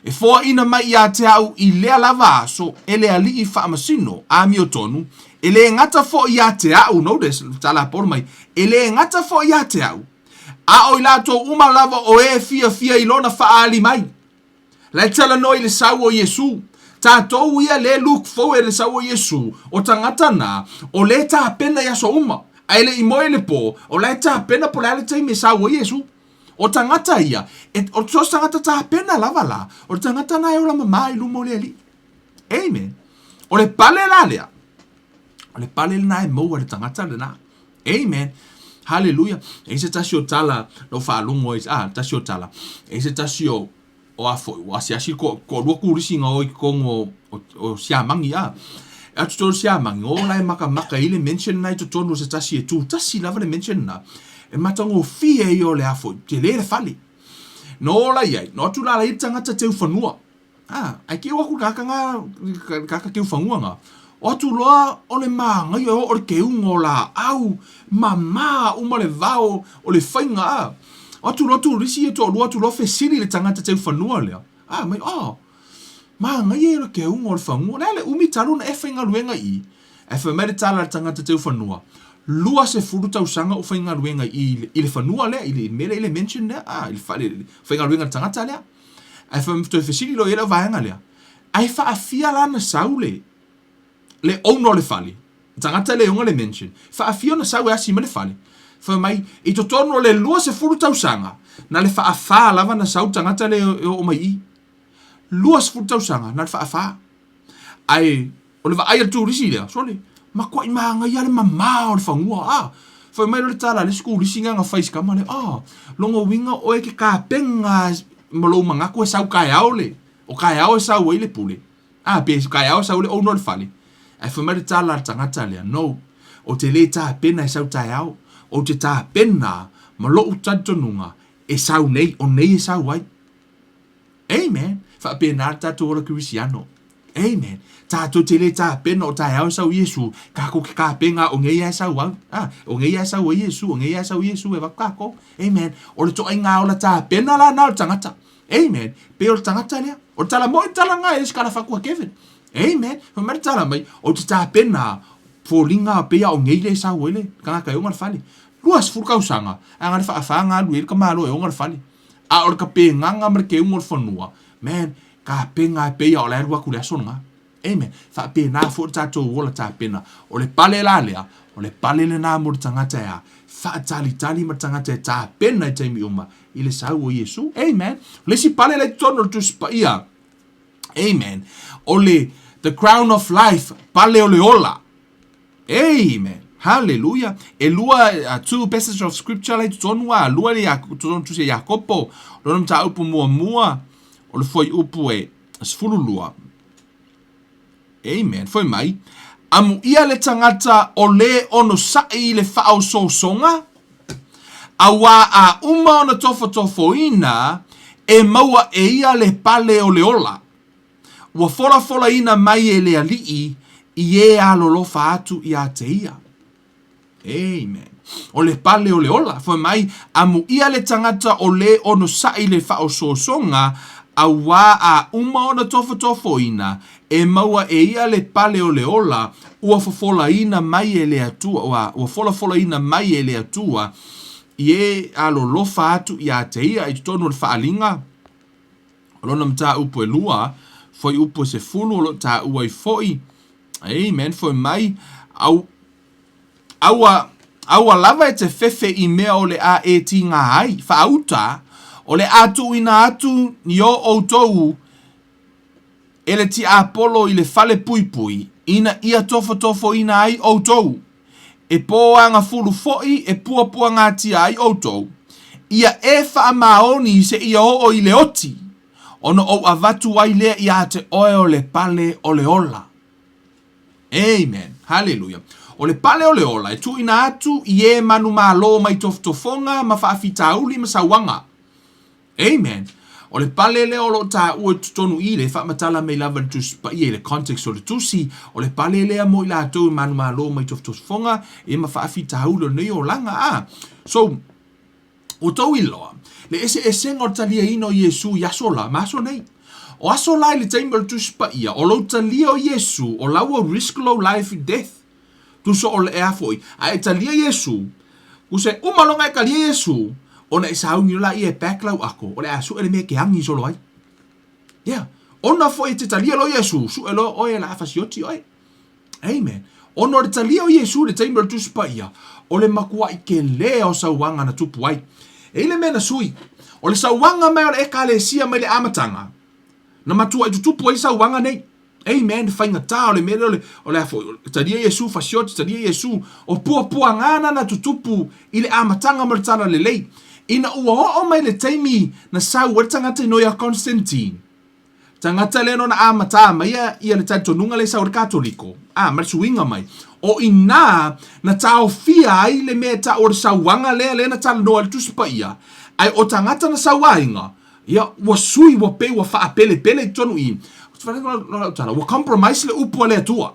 e foaina mai ia te au i lea lava aso e le Alii faamasino, amio tonu, e lē gata foi ia te au, notice, le tala a Paulu mai, e lē gata foi ia te au, a o i latou uma lava o e fiafia i lona faaali mai. La e talanoa i le sau o Iesu. Tatou ia le look forward le sau o Iesu, o tagata na, o le tapena i aso uma. A e le i moe i le po, o la e tapena po o le a le taimi e sau ai Iesu. O tagata ia, e, o so o se tagata tapena lava la, o le tagata na e ola mama i luma o le Alii. Amen. O le pale la lea, o le pale lena e maua e le tagata lena. Amen. Hallelujah. E i se tasi o tala na ou faalogo ai, ah, tasi o tala. E i se tasi o o a foi, ua asiasi ko ko lua kurisi nga o i totonu o o, o Siamagi ah. E atu totonu o Siamagi, o la e makamaka i le mansion na i totonu o se tasi e tu tasi lava le mansion na. E matagofie ia o le a foi, tele le fale. Na o la i ai, na o atu la la i le tagata teu fanua. A, ae keu aku le kaka nga, le kaka keu fagua nga. O atu loa o le māgaia e oo le keuga o laau, mamā uma le vao o le faiga a. O atu loa turisi ia toalua atu loa fesili i le tagata teu fanua lea, a mai, oh, māgaia ia o le keuga o le fagua, o le a le umi talu ona e faigaluega i i? Ae fai mai le tala a le tagata teu fanua, 20 tausaga ou faigaluega i i i le fanua lea, i le mea lea i le mansion lea, a, i le fale, faigaluega i le tagata lea. Ae fai toe fesili loa i ai le auvaega lea, Ae faafia la na sau le le owner o le fale, le tagata lea e ona le mansion, faafia ona sau e asi mai le fale? Fai mai, i totonu o le 20 tausaga, na le faafa lava na sau le tagata lea e oo mai i i. 20 tausaga na le faafa. Ae o le vaai a le turisi lea, sole, matuai manaia le mamā o le fanua, a. Fai mai loa le tala a le isi turisi lea na fai i si tama lea, a, lona uiga oe e te tapena ma lou manatu e sau taeao le, o taeao e sau ai le pule, a, pe taeao e sau ai le owner o le fale. Ae fai mai le tala a le tagata lea, no, ou te le tapena e sau taeao, ou te tapena ma lou talitonuga e sau nei, o nei e sau ai. Amen. Faapena le tatou ola Kerisiano. Amen. Tatou te le tapena o taeao e sau Iesu, kakou ke kapena o nei ae sau au. Ah, o nei ae sau ai Iesu, o nei ae sau Iesu e avatu kakou. Amen. O le toaiga ola tapena la na o le tagata. Amen. Pei o le tagata lea. O le tala moi le tala nga e le si kala fatua Kevin. Amen. Fai mai le tala mai, o te tapena foliga pei a o nei le sau ai le tagata e ona le fale. 20 tausaga, ae na le faafa galu ai le tamaloa e ona le fale. A o le tapenaga ma le keuga o le fanua, man, tapena e pei a o la e alu atu i le aso lena. Amen. Faapena foi le tatou ola tapena. O le pale la lea, o le pale lena mo le tagata e a? Faatalitali ma le tagata e tapena i taimi uma i le sau o Iesu. Amen. O le isi pale la i totonu o le Tusi Paia, amen, o le the crown of life, pale o le ola. Amen. Hallelujah. E lua, two passage of scripture la i totonu a, lua le totonu tusi a Iakopo. Lona mataupu muamua, o le fuaiupu e 12. Amen. Fai mai, amuia le tagata o le onosai i le faaosoosoga, auā a uma ona tofotofoina, e maua e ia le pale o le ola. Ua folafolaina mai e le Alii i e alolofa atu ia te ia. Amen. O le pale o le ola, fai mai, amuia le tagata o lē onosaʻi le faaosoosoga, auā a uma ona tofotofoina, e maua e ia le pale o le ola, ua fofolaina mai e le Atua, ua, ua folafolaina mai e le Atua, i e alolofa atu iā te ia i totonu o le faaaliga. O lona mataupu e lua, fuaiupu e 10 o lo o taua ai foi, amen, fai mai, au, Aua, aua lava e te fefe i mea o le a e tīgā ai, faauta, o le a tuuina atu i o ʻoutou e le tiapolo i le fale puipui, ina ia tofotofoina ai ʻoutou, e pōagafulu foʻi e puapuagatia ai ʻoutou, ia e faamaoni seia oo i le oti, ona ou avatu ai lea iā te oe o le pale o le ola. Amen. Haleluia. O le pale o le ola e tuuina atu i e manumalo mai tofotofoga ma faafitauli ma sauaga. Amen. O le pale lea o lo o taua i totonu i le faamatala mai lava i le Tusi Paia i le context o le Tusi, o le pale lea mo i latou e manumalo mai tofotofoga e ma faafitauli o lenei olaga. A. So, Ua tou iloa le eseesega o le taliaina o Iesu i aso la ma aso nei. O aso la i le taimi o le Tusi Paia, o lou talia o Iesu, o la ua risk lou life i death. Tusa o le ea foi, a e talia Iesu, tusa e uma loa ona e talia Iesu, ona e sauni loa laia e pack lau ako, o le a sue le mea e te agi solo ai. Yeah. Ona foi e te talia loa Iesu, sue loa oe o le a fasioti oe. Amen. Ona o le talia o Iesu i le taimi o le Tusi Paia, o le matuaʻi kelē o sauaga na tupu ai. E i le mea na sui, o le sauaga mai o le Ekalesia mai le amataga, na matuaʻi tutupu ai sauaga nei. Amen. Faigata o le mea lea o le, o le a foi, o le talia Iesu, fasioti, talia Iesu, o puapuaga na na tutupu i le amataga ma le Talalelei. Ina ua oo mai le taimi na sau ai le tagata inoa ia Constantine, Tagata lea na ona amata mai ia le talitonuga lea i sau ai le Katoliko, a, ma le suiga mai. O i ina na taofia ai le mea e tau o le sauaga lea, lea na talanoa ai le Tusi Paia, ae o tagata na sauaina, ia, ua sui, ua pei ua faapelepele i totonu i, ua compromise le upu a le Atua.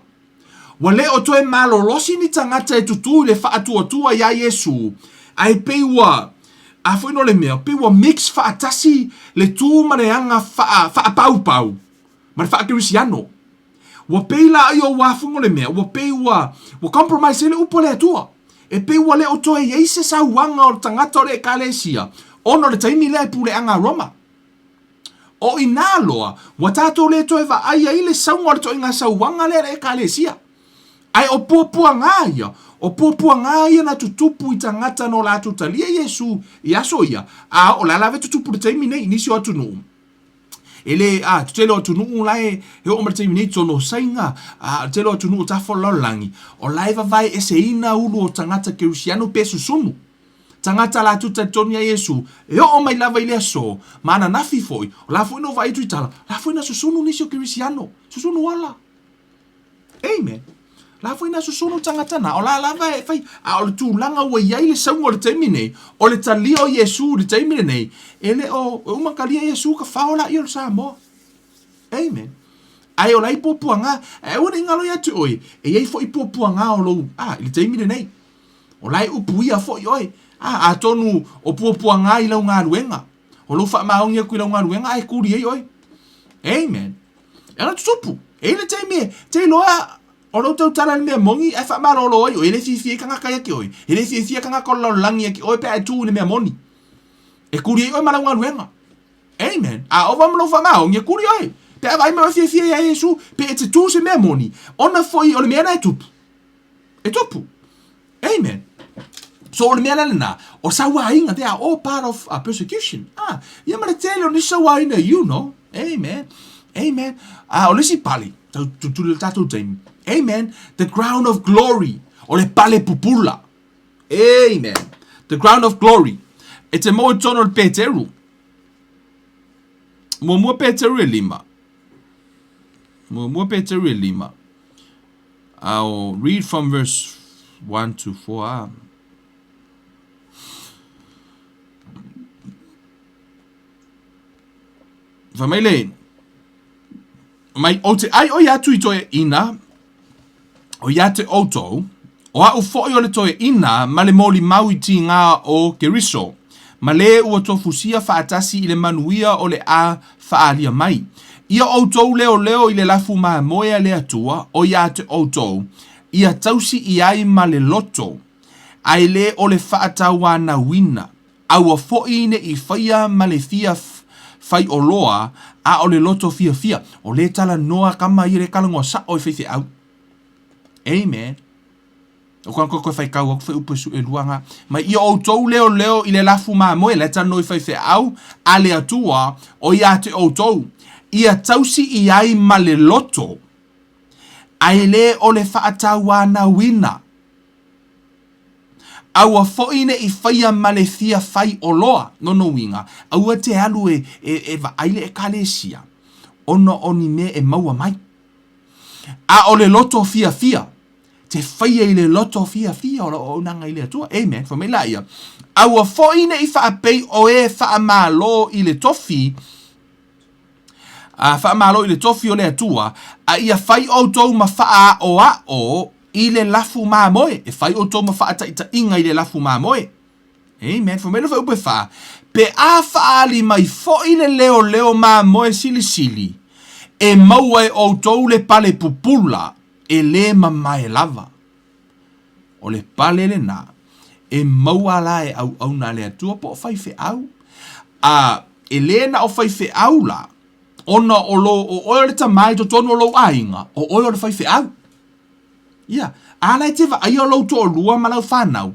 Ua le o toe malolosi ni tagata e tutū i le faatuatua iā Iesū, ae pei ua, a foi no le mea, pei ua mix faatasi le tū ma le aga faa, faapaupau ma le faakerisiano. Ua pei la ia ua afuga o le mea, ua pei ua, ua compromise ai le upu a le Atua. E pei ua le o toe i ai se sauaga o le tagata o le Ekalesia ona o le taimi lea e puleaga a Roma. O i nā loa, ua tātou le toe vaai ai le sauga o le toaiga sauaga lea a le Ekalesia. Ae o puapuagā ia, o puapuagā ia na tutupu i tagata no latou talia Iesū i aso ia, a o le a lava e tutupu i le taimi nei i nisi o atunuu. E le, a, te tele o atunuu la e, e oo mai le taimi nei totonu o Saina, a, le tele o atunuu o tafa o le lalolagi, o la e vavae eseina ulu o tagata Kerisiano pe susunu. Tagata latou talitonu iā Iesu, e oo mai lava i le aso, ma ananafi foi, o la foi na ou vaai atu i tala, la foi na susunu nisi o Kerisiano, susunu ola. Amen. La foi na susunu tagata na, o la lava e fai, a o le tulaga ua i ai le sauga o le taimi nei, o le talia o Iesu i le taimi lenei, e le o, e uma talia Iesu ka fao laia o le Samoa. Amen. Ae o la i puapuaga, ae aua ne i galo ia te oe, e i ai foi puapuaga o lou, a, i le taimi lenei. O la e upuia foi oe. A, atonu o puapuaga i lau galuega. O lou faamaoni aku i lau galuega ae kuli ai oe. Amen. E ana tutupu. E i le taimi e, te iloa o lou tautala i le mea moni ae faamalolo ai oe. E le fiafia ai tagata ia te oe. E le fiafia tagata o le lalolagi ia te oe pe a e tu i le mea moni. E kuli ai oe ma lau galuega. Amen. A ova ma lou faamaoni, e kuli oe. Pe a vaai mai oe fiafia ia Iesu, pe e te tu se mea moni, ona foi o le mea na e tupu. E tupu. Amen. So o le mea la lena, o sauaina, they are all part of uh, persecution. Ah, ia ma le tele o nisi sauaina, you know. Amen. Amen. Ah, o le isi pale, tau tutuli le tatou taimi. Amen. The crown of glory. O le pale pupula. Amen. The crown of glory. E te maua i totonu o le Peteru. Muamua Peteru e lima. Muamua Peteru e lima. I'll read from verse 1 to 4. Ah. Fai mai le, mai ou te ai oi atu i toe ina, o ia te outou, O a'u foi o le toeaina ma le molimau i tigā o Keriso, ma le ua tofusia faatasi i le manuia o le a faaalia mai. Ia outou leoleo i le lafu mamoe a le Atua o ia te outou, ia tausi i ai ma le loto, ae le o le faatauanauina, aua foi ne i faia ma le fia faioloa, a o le loto fiafia. O lea e talanoa kama ia lea e talanoa sao i faifeau. Amen. O kona koe koe faitau atu fuaiupu e suelua na. Mai ia outou leoleo i le lafu mamoe, la e talanoa i faifeau a le Atua o ia te outou, ia tausi i ai ma le loto, ae le o le faatauanauina. Aua foi ne i faia ma le fia fai oloa, lona uiga, aua te alu e, e, e vaai le ekalesia, ona o ni mea e maua mai. A o le loto fiafia, te faia i le loto fiafia o lau auaunaga i le Atua. Amen. Fai mai laia, aua foi ne i faapei o e faamalo i le tofi, a faamalo i le tofi o le Atua, a ia fai outou ma faaaoao i le lafu mamoe. E fai outou ma faataitaiga i le lafu mamoe. Amen. Fai mai le fuaiupu e fa, pe a faaali mai foi le leoleo mamoe silisili, e maua e outou le pale pupula e lē mamae lava. O le pale lenā e maua la e auauna a le Atua po o faifeau. A e lē na o faifeau la, ona o lo o oe o le tama i totonu o lou aiga, o oe o le faifeau. Ia, a la e te vaaia lou toalua ma lau fanau,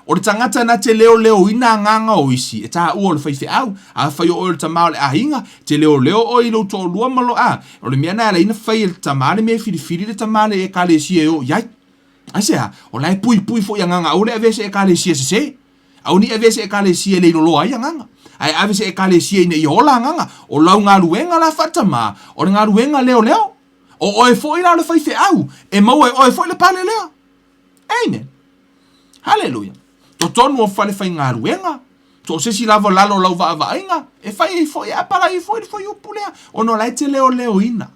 o le tagata na te leoleoina agaga o isi, e taua o le faifeau. Afai o oe o le tama o le aiga, te leoleo oe i lou toalua ma lo, a, o le mea na e ala ai na fai e le tama le mea e filifili le tama le ekalesia e o i ai. Aisea? O la e puipui foi agaga, aua le avea se ekalesia sese. Aua ne i avea se ekalesia e le iloloa ai agaga, ae ave se ekalesia ina ia ola agaga. O lau galuega la faatama, o le galuega leoleo. O oe foi la o le faifeau, e maua e oe foi le pale lea. Amen. Haleluia. Totonu o fale faigaluega, so o se isi lava o lalo o lau vaavaaiga, e fai ai foi, e apalai ai foi le fuaiupu lea, ona o la e te leoleoina.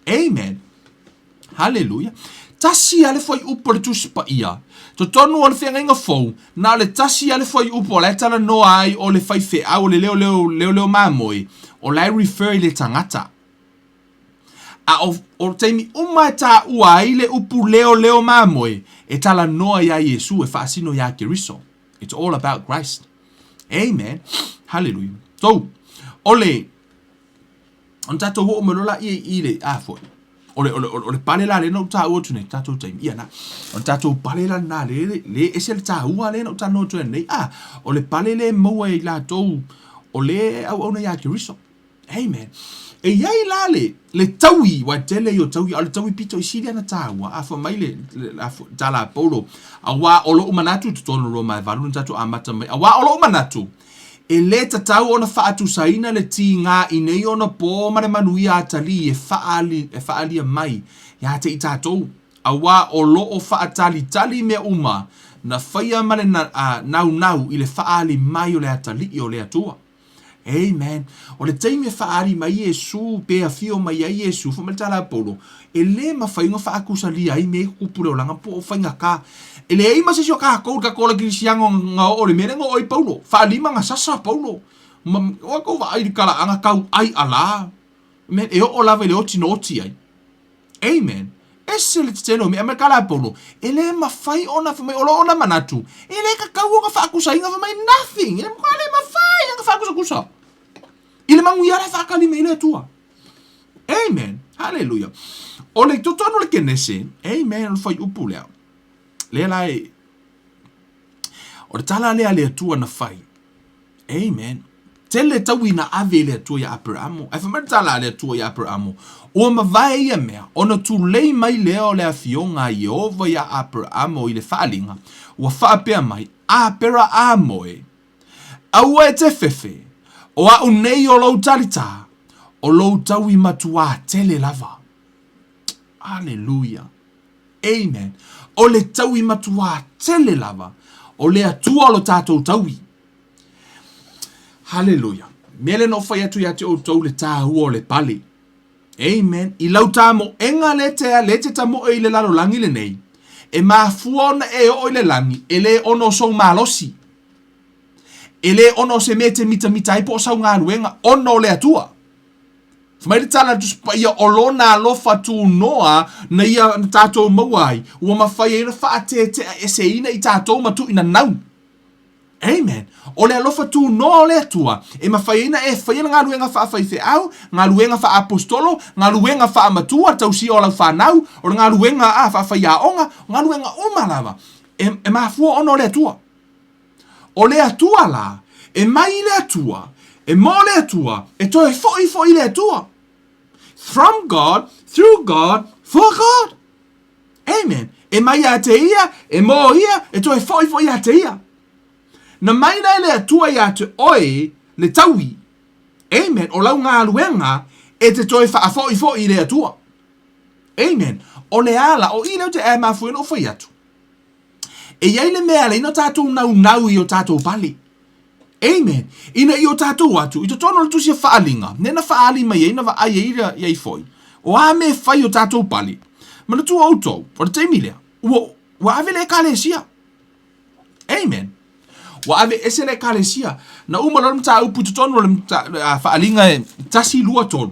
Amen. Haleluia. Tasi lava le fuaiupu o le Tusi Paia. Totonu o le Feagaiga Fou, na o le tasi lava le fuaiupu o la e talanoa ai o le faifeau, o le leoleo, leoleo mamoe, o la e refer i le tagata. A o, o taimi uma e taua ai le upu leoleo mamoe, e talanoa iā Iesu, e faasino iā Keriso. It's all about Christ. Amen. Hallelujah. So, o le, ona tatou oo mai loa laia i le, a foi, o le, o le, o le pale la lea na ou taua atu nei, tatou taimi, ia na, o le tatou pale la lena le, le ese le taua lea na ou talanoa atu ai nei, a, o le pale lea e maua e i latou o le auauna iā Keriso. Amen. E i ai la le, le taui, ua tele i o taui, a o le taui pito i sili ana tāua, a fa mai le, le, le a tala a Paulo, auā o lo'u manatu i totonu o Roma e valu na tatou amata mai, auā o lo'u manatu, e lē tatau ona faatusaina le tigā i nei ona pō ma le manuia atalī e faaali, e faaalia mai iā te i tatou, auā o lo o faatalitali mea uma na faia ma le na, a, naunau i le faaali mai o le atalii o le Atua. Amen. O le taimi e faaali mai Iesu, pe afio mai ai Iesu, fai mai le tala a Paulo, e lē mafai ona faakusalia ai mea ia tutupu i le olaga po o faigata. E leai ma se isi o tatou, le tatou ola kerisiano na oo i le mea lea na oo ai Paulo. Faalima na sasa Paulo. Ma, ua tou vaai i le talaaga tau ai alā. Amen. E oo lava i le oti na oti ai. Amen. Ese le tetele o mea mai kala Paulo. E le mafai ona fai mai o lo ona manatu. E le tatau ona faakusaina fai mai nothing. E le matua le mafai ona faakusakusa. I le manuia la e faatali mai le Atua. Amen. Hallelujah. O le totonu o le Kenese, amen, o le fuaiupu lea. Lea la e o le tala lea a le Atua na fai. Amen. Tele taui na ave e le Atua iā Aperamo. Ae fai mai le tala a le Atua iā Aperamo, Ua mavae ia mea, ona tulei mai lea o le afioga a Ieova iā Aperamo i le faaaliga, ua faapea mai, Aperaamo e, aua e te fefe, o a'u nei o lou talitā, o lou taui matuā tele lava. Aleluia. Amen. O le taui matuā tele lava, o le Atua o lo tatou taui. Haleluia. Mea lea na ou fai atu ia te outou le tāua o le pale. Amen. I lau tāmoega le te, le te tamoe i le lalolagi lenei, E mafua ona e oo i le lagi, e le ona o sou malosi. E le ona o se mea e te mitamita ai po o sau galuega, ona o le Atua. Fai mai le tala a le Tusi Paia, o Lona alofa tunoa na ia na tatou maua ai, ua mafai ai ona faateteaeseina i tatou ma tuuina nau. Amen. O le alofa tunoa o le Atua e mafai ai ona e faia le galuega faafaifeau, galuega faaapostolo, galuega faamatua, tausia o lau fanau, o le galuega a faafaiaoga, galuega uma lava e, e mafua ona o le Atua. O le Atua la, e mai i le Atua, e mo le Atua, e toe foi foi i le Atua. From God, through God, for God. Amen. E mai ia te ia, e mo ia, e toe foi foi ia te ia. Na mai la e le Atua ia te oe le taui. Amen. O lau galuega e te toe faafoi foi i le Atua. Amen. O le ala, o i lea ou te e mafua ai ona ou fai atu. E i ai le mea e ala ai ona tatou naunau i o tatou pale. Amen. Ina ia o tatou atu i totonu o le tusi a Faaaliga, lea na faaali mai ai na vaai ai i ai foi, o a mea e fai i o tatou pale. Manatua outou, o le taimi lea, ua, ua ave le Ekalesia. Amen. Ua ave ese le Ekalesia. Na uma loa le mataupu i totonu o le Faaaliga e 1, 2, 3.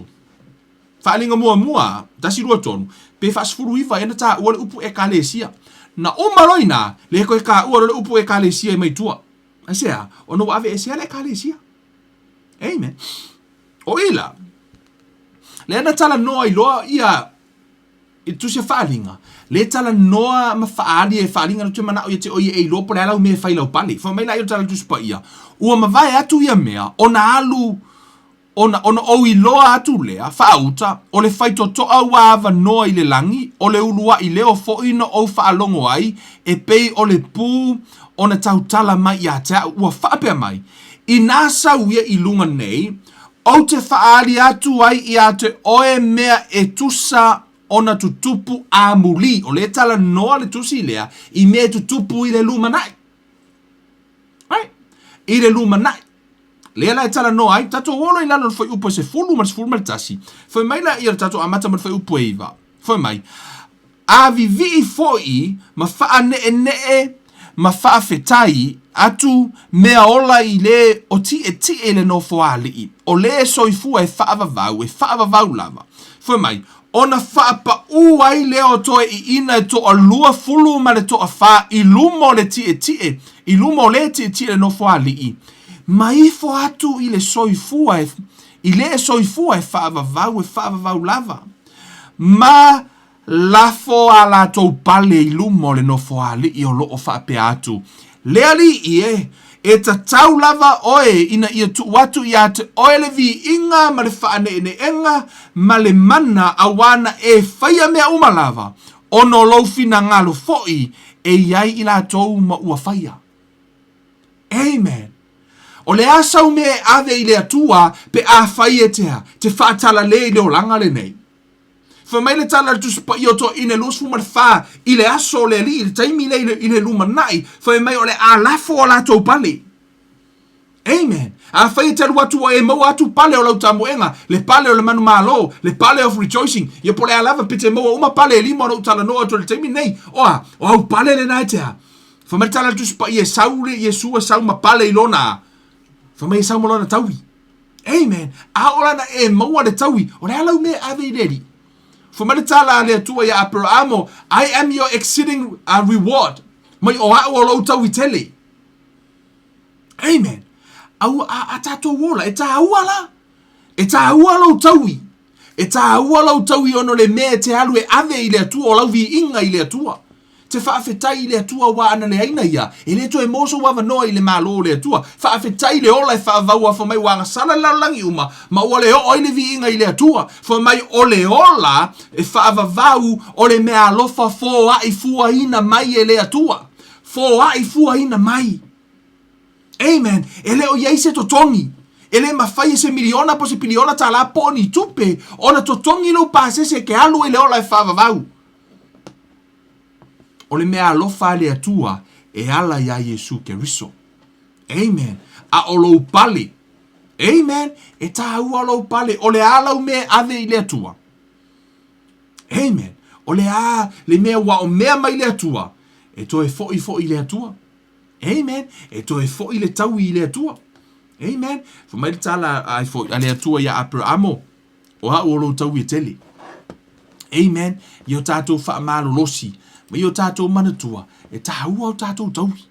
Faaaliga muamua, 1, 2, 3, pe faasefuluiva ea na taua le upu Ekalesia. Na uma loa i ina, le toe taua loa le upu Ekalesia mai tua. Aisea? Ona ua aveesea le Ekalesia. Amen. O i la, lea na talanoa ai loa ia i le tusi a Faaaliga, lea talanoa ma faaali e Faaaliga ou te manao ia te oe ia e iloa po o le a lau mea e fai i lau pale. Fai mai laia o le tala o le Tusi Paia, ua mavae atu ia mea ona alu Ona, ona ou iloa atu lea, faauta, o le faitotoa ua avanoa i le lagi, o le uluaʻi leo foʻi na ou faalogo ai, e pei o le pū ona tautala mai iā te aʻu, ua faapea mai, Inā sau ia i luga nei, ou te faaali atu ai iā te oe mea e tusa ona tutupu amuli. O lea e talanoa le tusi lea i mea e tutupu i le lumanai. Right? I le lumanai. Lea la e talanoa ai, tatou o loa i lalo o le fuaiupu e 10 ma le 11. Fai mai laia o le tatou amata ma le fuaiupu e 9. Fai mai, A vivii foi ma faaneenee ma faafetai atu mea ola i le o tietie i le nofoalii, o le soifua e faavavau, e faavavau lava. Fai mai, ona faapaū ai lea o toeʻiina e toalua fulu ma le toafā i luma o le tietie, i luma o le tietie i le nofoalii, ma ifo atu i le soifua e, i le soifua e faavavau, e faavavau lava, ma lafo a latou pale i luma o le nofoalii o lo o faapea atu, Le Alii e, e tatau lava oe ina ia tuu atu iā te oe le viiga ma le faaneeneega ma le mana auā na e faia mea uma lava, ona o lou finagalo foi e i ai i latou ma ua faia. Amen. O le a sau mea e ave i le Atua pe afai e te a, te faatalalē i le olaga lenei? Fai mai le tala a le Tusi Paia o Toeaina e 24 i le aso o le Alii, i le taimi lea i le, i le lumanai, fai mai o le a lafo o latou pale. Amen. Afai e te alu atu ua e maua atu pale o lau tamoega, le pale o le manumalo, le pale of rejoicing, ia po o le a lava pe te maua uma pale e lima ona ou talanoa atu i le taimi lenei. O a? O au pale lena e te a? Fai mai le tala a le Tusi Paia e sau le Iesu e sau ma pale i lona a? Fai mai e sau ma lona taui. Amen. A oo la na e maua le taui, o le a lau mea e ave i le Alii? Fai mai le tala a le Atua iā Aperahamo, I am your exceeding reward. Mai o aʻu o lou taui tele. Amen. A ua a, a tatou ola, e tāua la. E tāua lou taui. E tāua lou taui ona o le mea e te alu e ave i le Atua, o lau viiga i le Atua. Te faafetai i le Atua ua ana leaina ia, e le toe maua sou avanoa i le Malo o le Atua. Faafetai le ola e faavaua fai mai ua agasala le lalolagi uma, ma ua le oo ai le viiga i le Atua. Fai mai o le ola e faavavau o le meaalofa foaifuaina mai e le Atua. Foaifuaina mai. Amen. E le o i ai se totogi. E le mafai e se miliona po o se piliona tālā po o ni tupe ona totogi lou pasese e ke alu ai le ola e faavavau. O le mea alofa a le Atua e ala iā Iesu Keriso. Amen. A o lou pale. Amen. E tāua lou pale. O le a lau mea e ave i le Atua. Amen. O le a le mea ua aomea mai le Atua, e toe foi foi i le Atua. Amen. E toe foi le taui i le Atua. Amen. Fai mai le tala ai foi a le Atua iā Aperamo, O au o lou taui e tele. Amen. I o tātou whaamalolosi, ma i o tātou manatua, e tāua o tātou taui.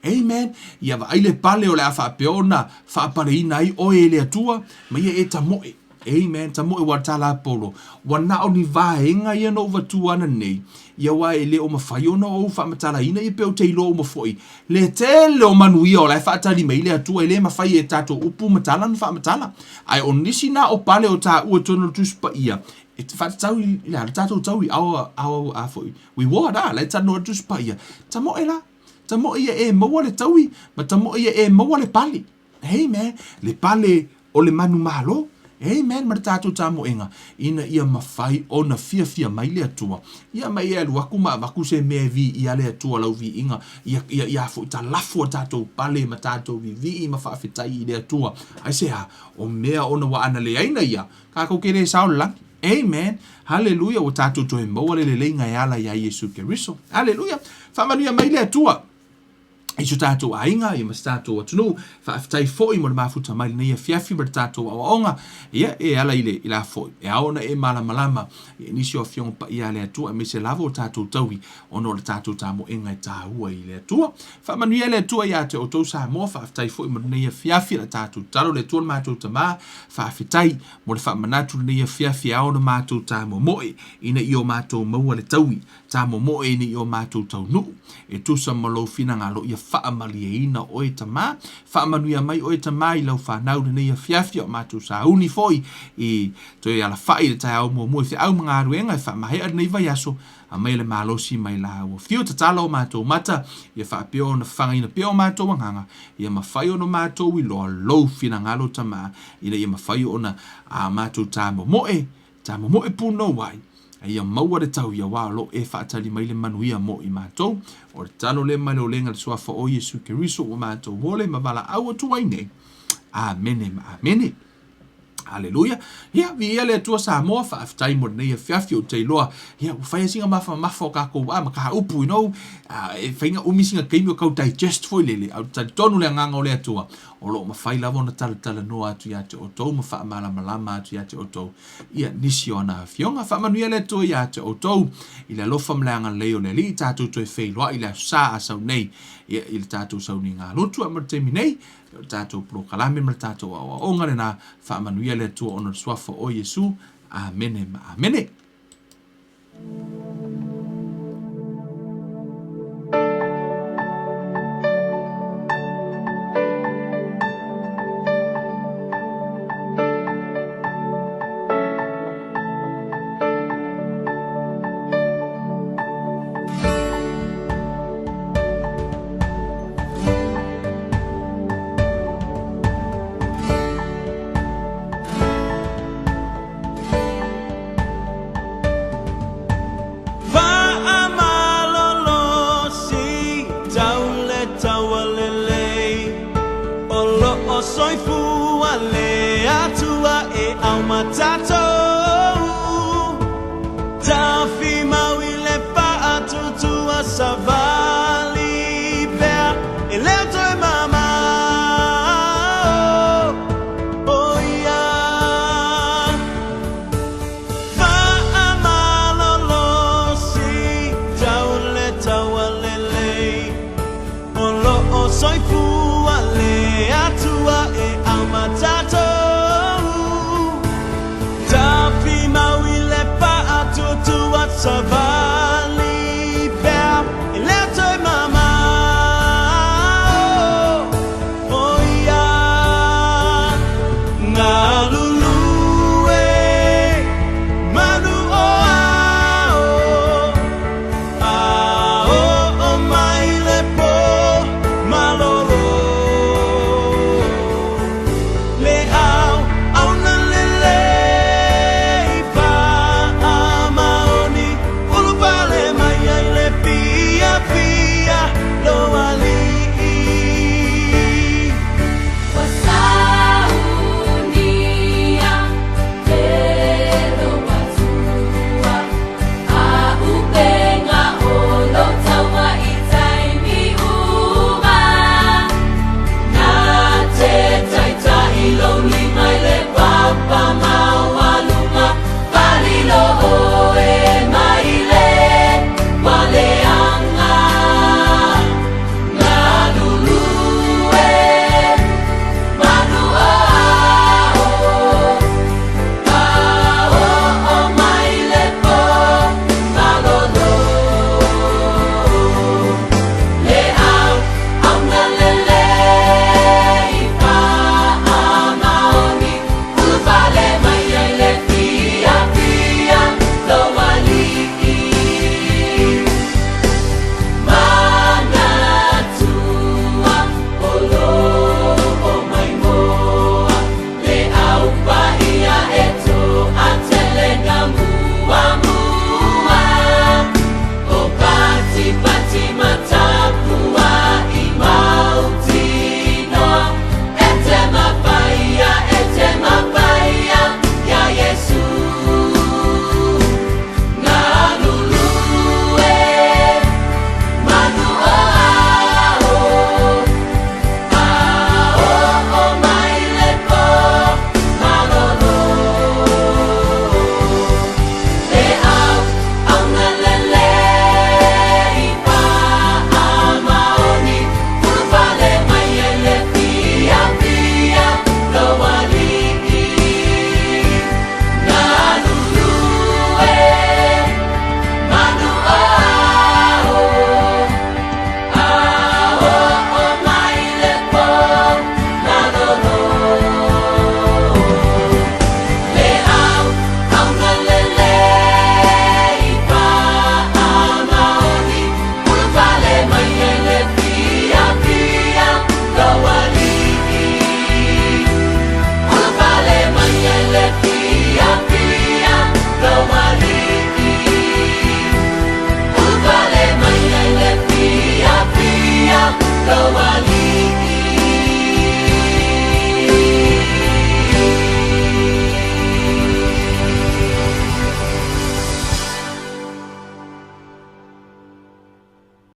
Amen. Ia vaai le pale o le a faapea ona faapaleina ai oe e le Atua, ma ia e tamoe. Amen. Tamoe ua tala a Paulo. Ua na o ni vaega ia na ou vatua ana nei, ia aua e le o mafai ona ou faamatalaina ia pe ou te iloa uma foi le tele o manuia o la e faatali mai le Atua e le mafai e tatou upu ma tala ona faamatala. Ae o nisi na o pale o taua i totonu o le Tusi Paia, e faatatau i le a le tatou taui our, our, a foi, reward a, la e talanoa i le Tusi Paia. Tamoe la, tamoe ia e maua le taui, ma tamoe ia e maua le pale. Amen. Le pale o le manumalo. Amen. Ma le tatou tamoega, ina ia mafai ona fiafia mai le Atua. Ia ma ia alu aku ma avaku se mea e viia le Atua lau viiga. Ia, ia, ia foi talafo a tatou pale ma tatou vivii ma faafetai i le Atua. Aisea? O mea ona ua ana leaina ia, kakou ke le sao le lagi. Amen. Haleluia. Ua tatou toe maua le leleiga e ala iā Iesu Keriso. Haleluia. Faamanuia mai le Atua i so tatou aiga ia ma se tatou atunuu. Faafetai foi mo le mafuta mai lenei afiafi ma le tatou aoaoga. Ia, e ala i le i la foi, e ao ona e malamalama i nisi o afioga paia a le Atua, aemaise lava o tatou taui ona o le tatou tamoega e taua i le Atua. Faamanuia le Atua ia te outou Samoa, faafetai foi mo lenei afiafi, la tatou tatalo le Atua le matou Tama, faafetai mo le faamanatu lenei afiafi e ao ona matou tamomoe ina ia o matou maua le taui Tamomoe ina i o matou taunuu, e tusa ma lou finagalo ia faamalieina oe Tama, faamanuia mai oe Tama i lau fanau lenei afiafi a o matou sauni foi i toe alafai i le taeao muamua i feau ma galuega e faamaea lenei vaiaso, aumaia le malosi mai la ua fiu tatala o matou mata ia faapea ona fagaina pea o matou agaga ia mafai ona matou iloa lou finagalo Tama ina ia mafai ona a matou tamomoe Tamomoe pūnou ai, a ia maua le tau ia wā o lo e faatali mai le manuia mo i matou. O le tatalo lea mai le olega i le Suafa o Iesu Keriso ua matou ole ma valaau atu ai nei. Amene ma amene. Aleluia. Ia, viia le Atua Samoa, faafetai mo lenei afiafi ou te iloa. Ia, ua fai lava sina mafamafa o kakou a ma ka upu, you know, e fai na umi sina taimi o kau digest foi lele, a ou te talitonu le agaga o le Atua, o lo o mafai lava ona talatalanoa atu ia te outou ma faamalamalama atu ia te outou ia nisi o ana afioga. Faamanuia le Atua ia te outou i le alofa ma le agalelei o le Alii, tatou toe feiloai i le Aso Sa a sau nei ia, i le tatou sauniga lotu a ma le taimi nei, o le tatou polokalame ma le tatou aoaoga lena. Faamanuia le Atua ona o le suafa o Iesu. Amene ma amene.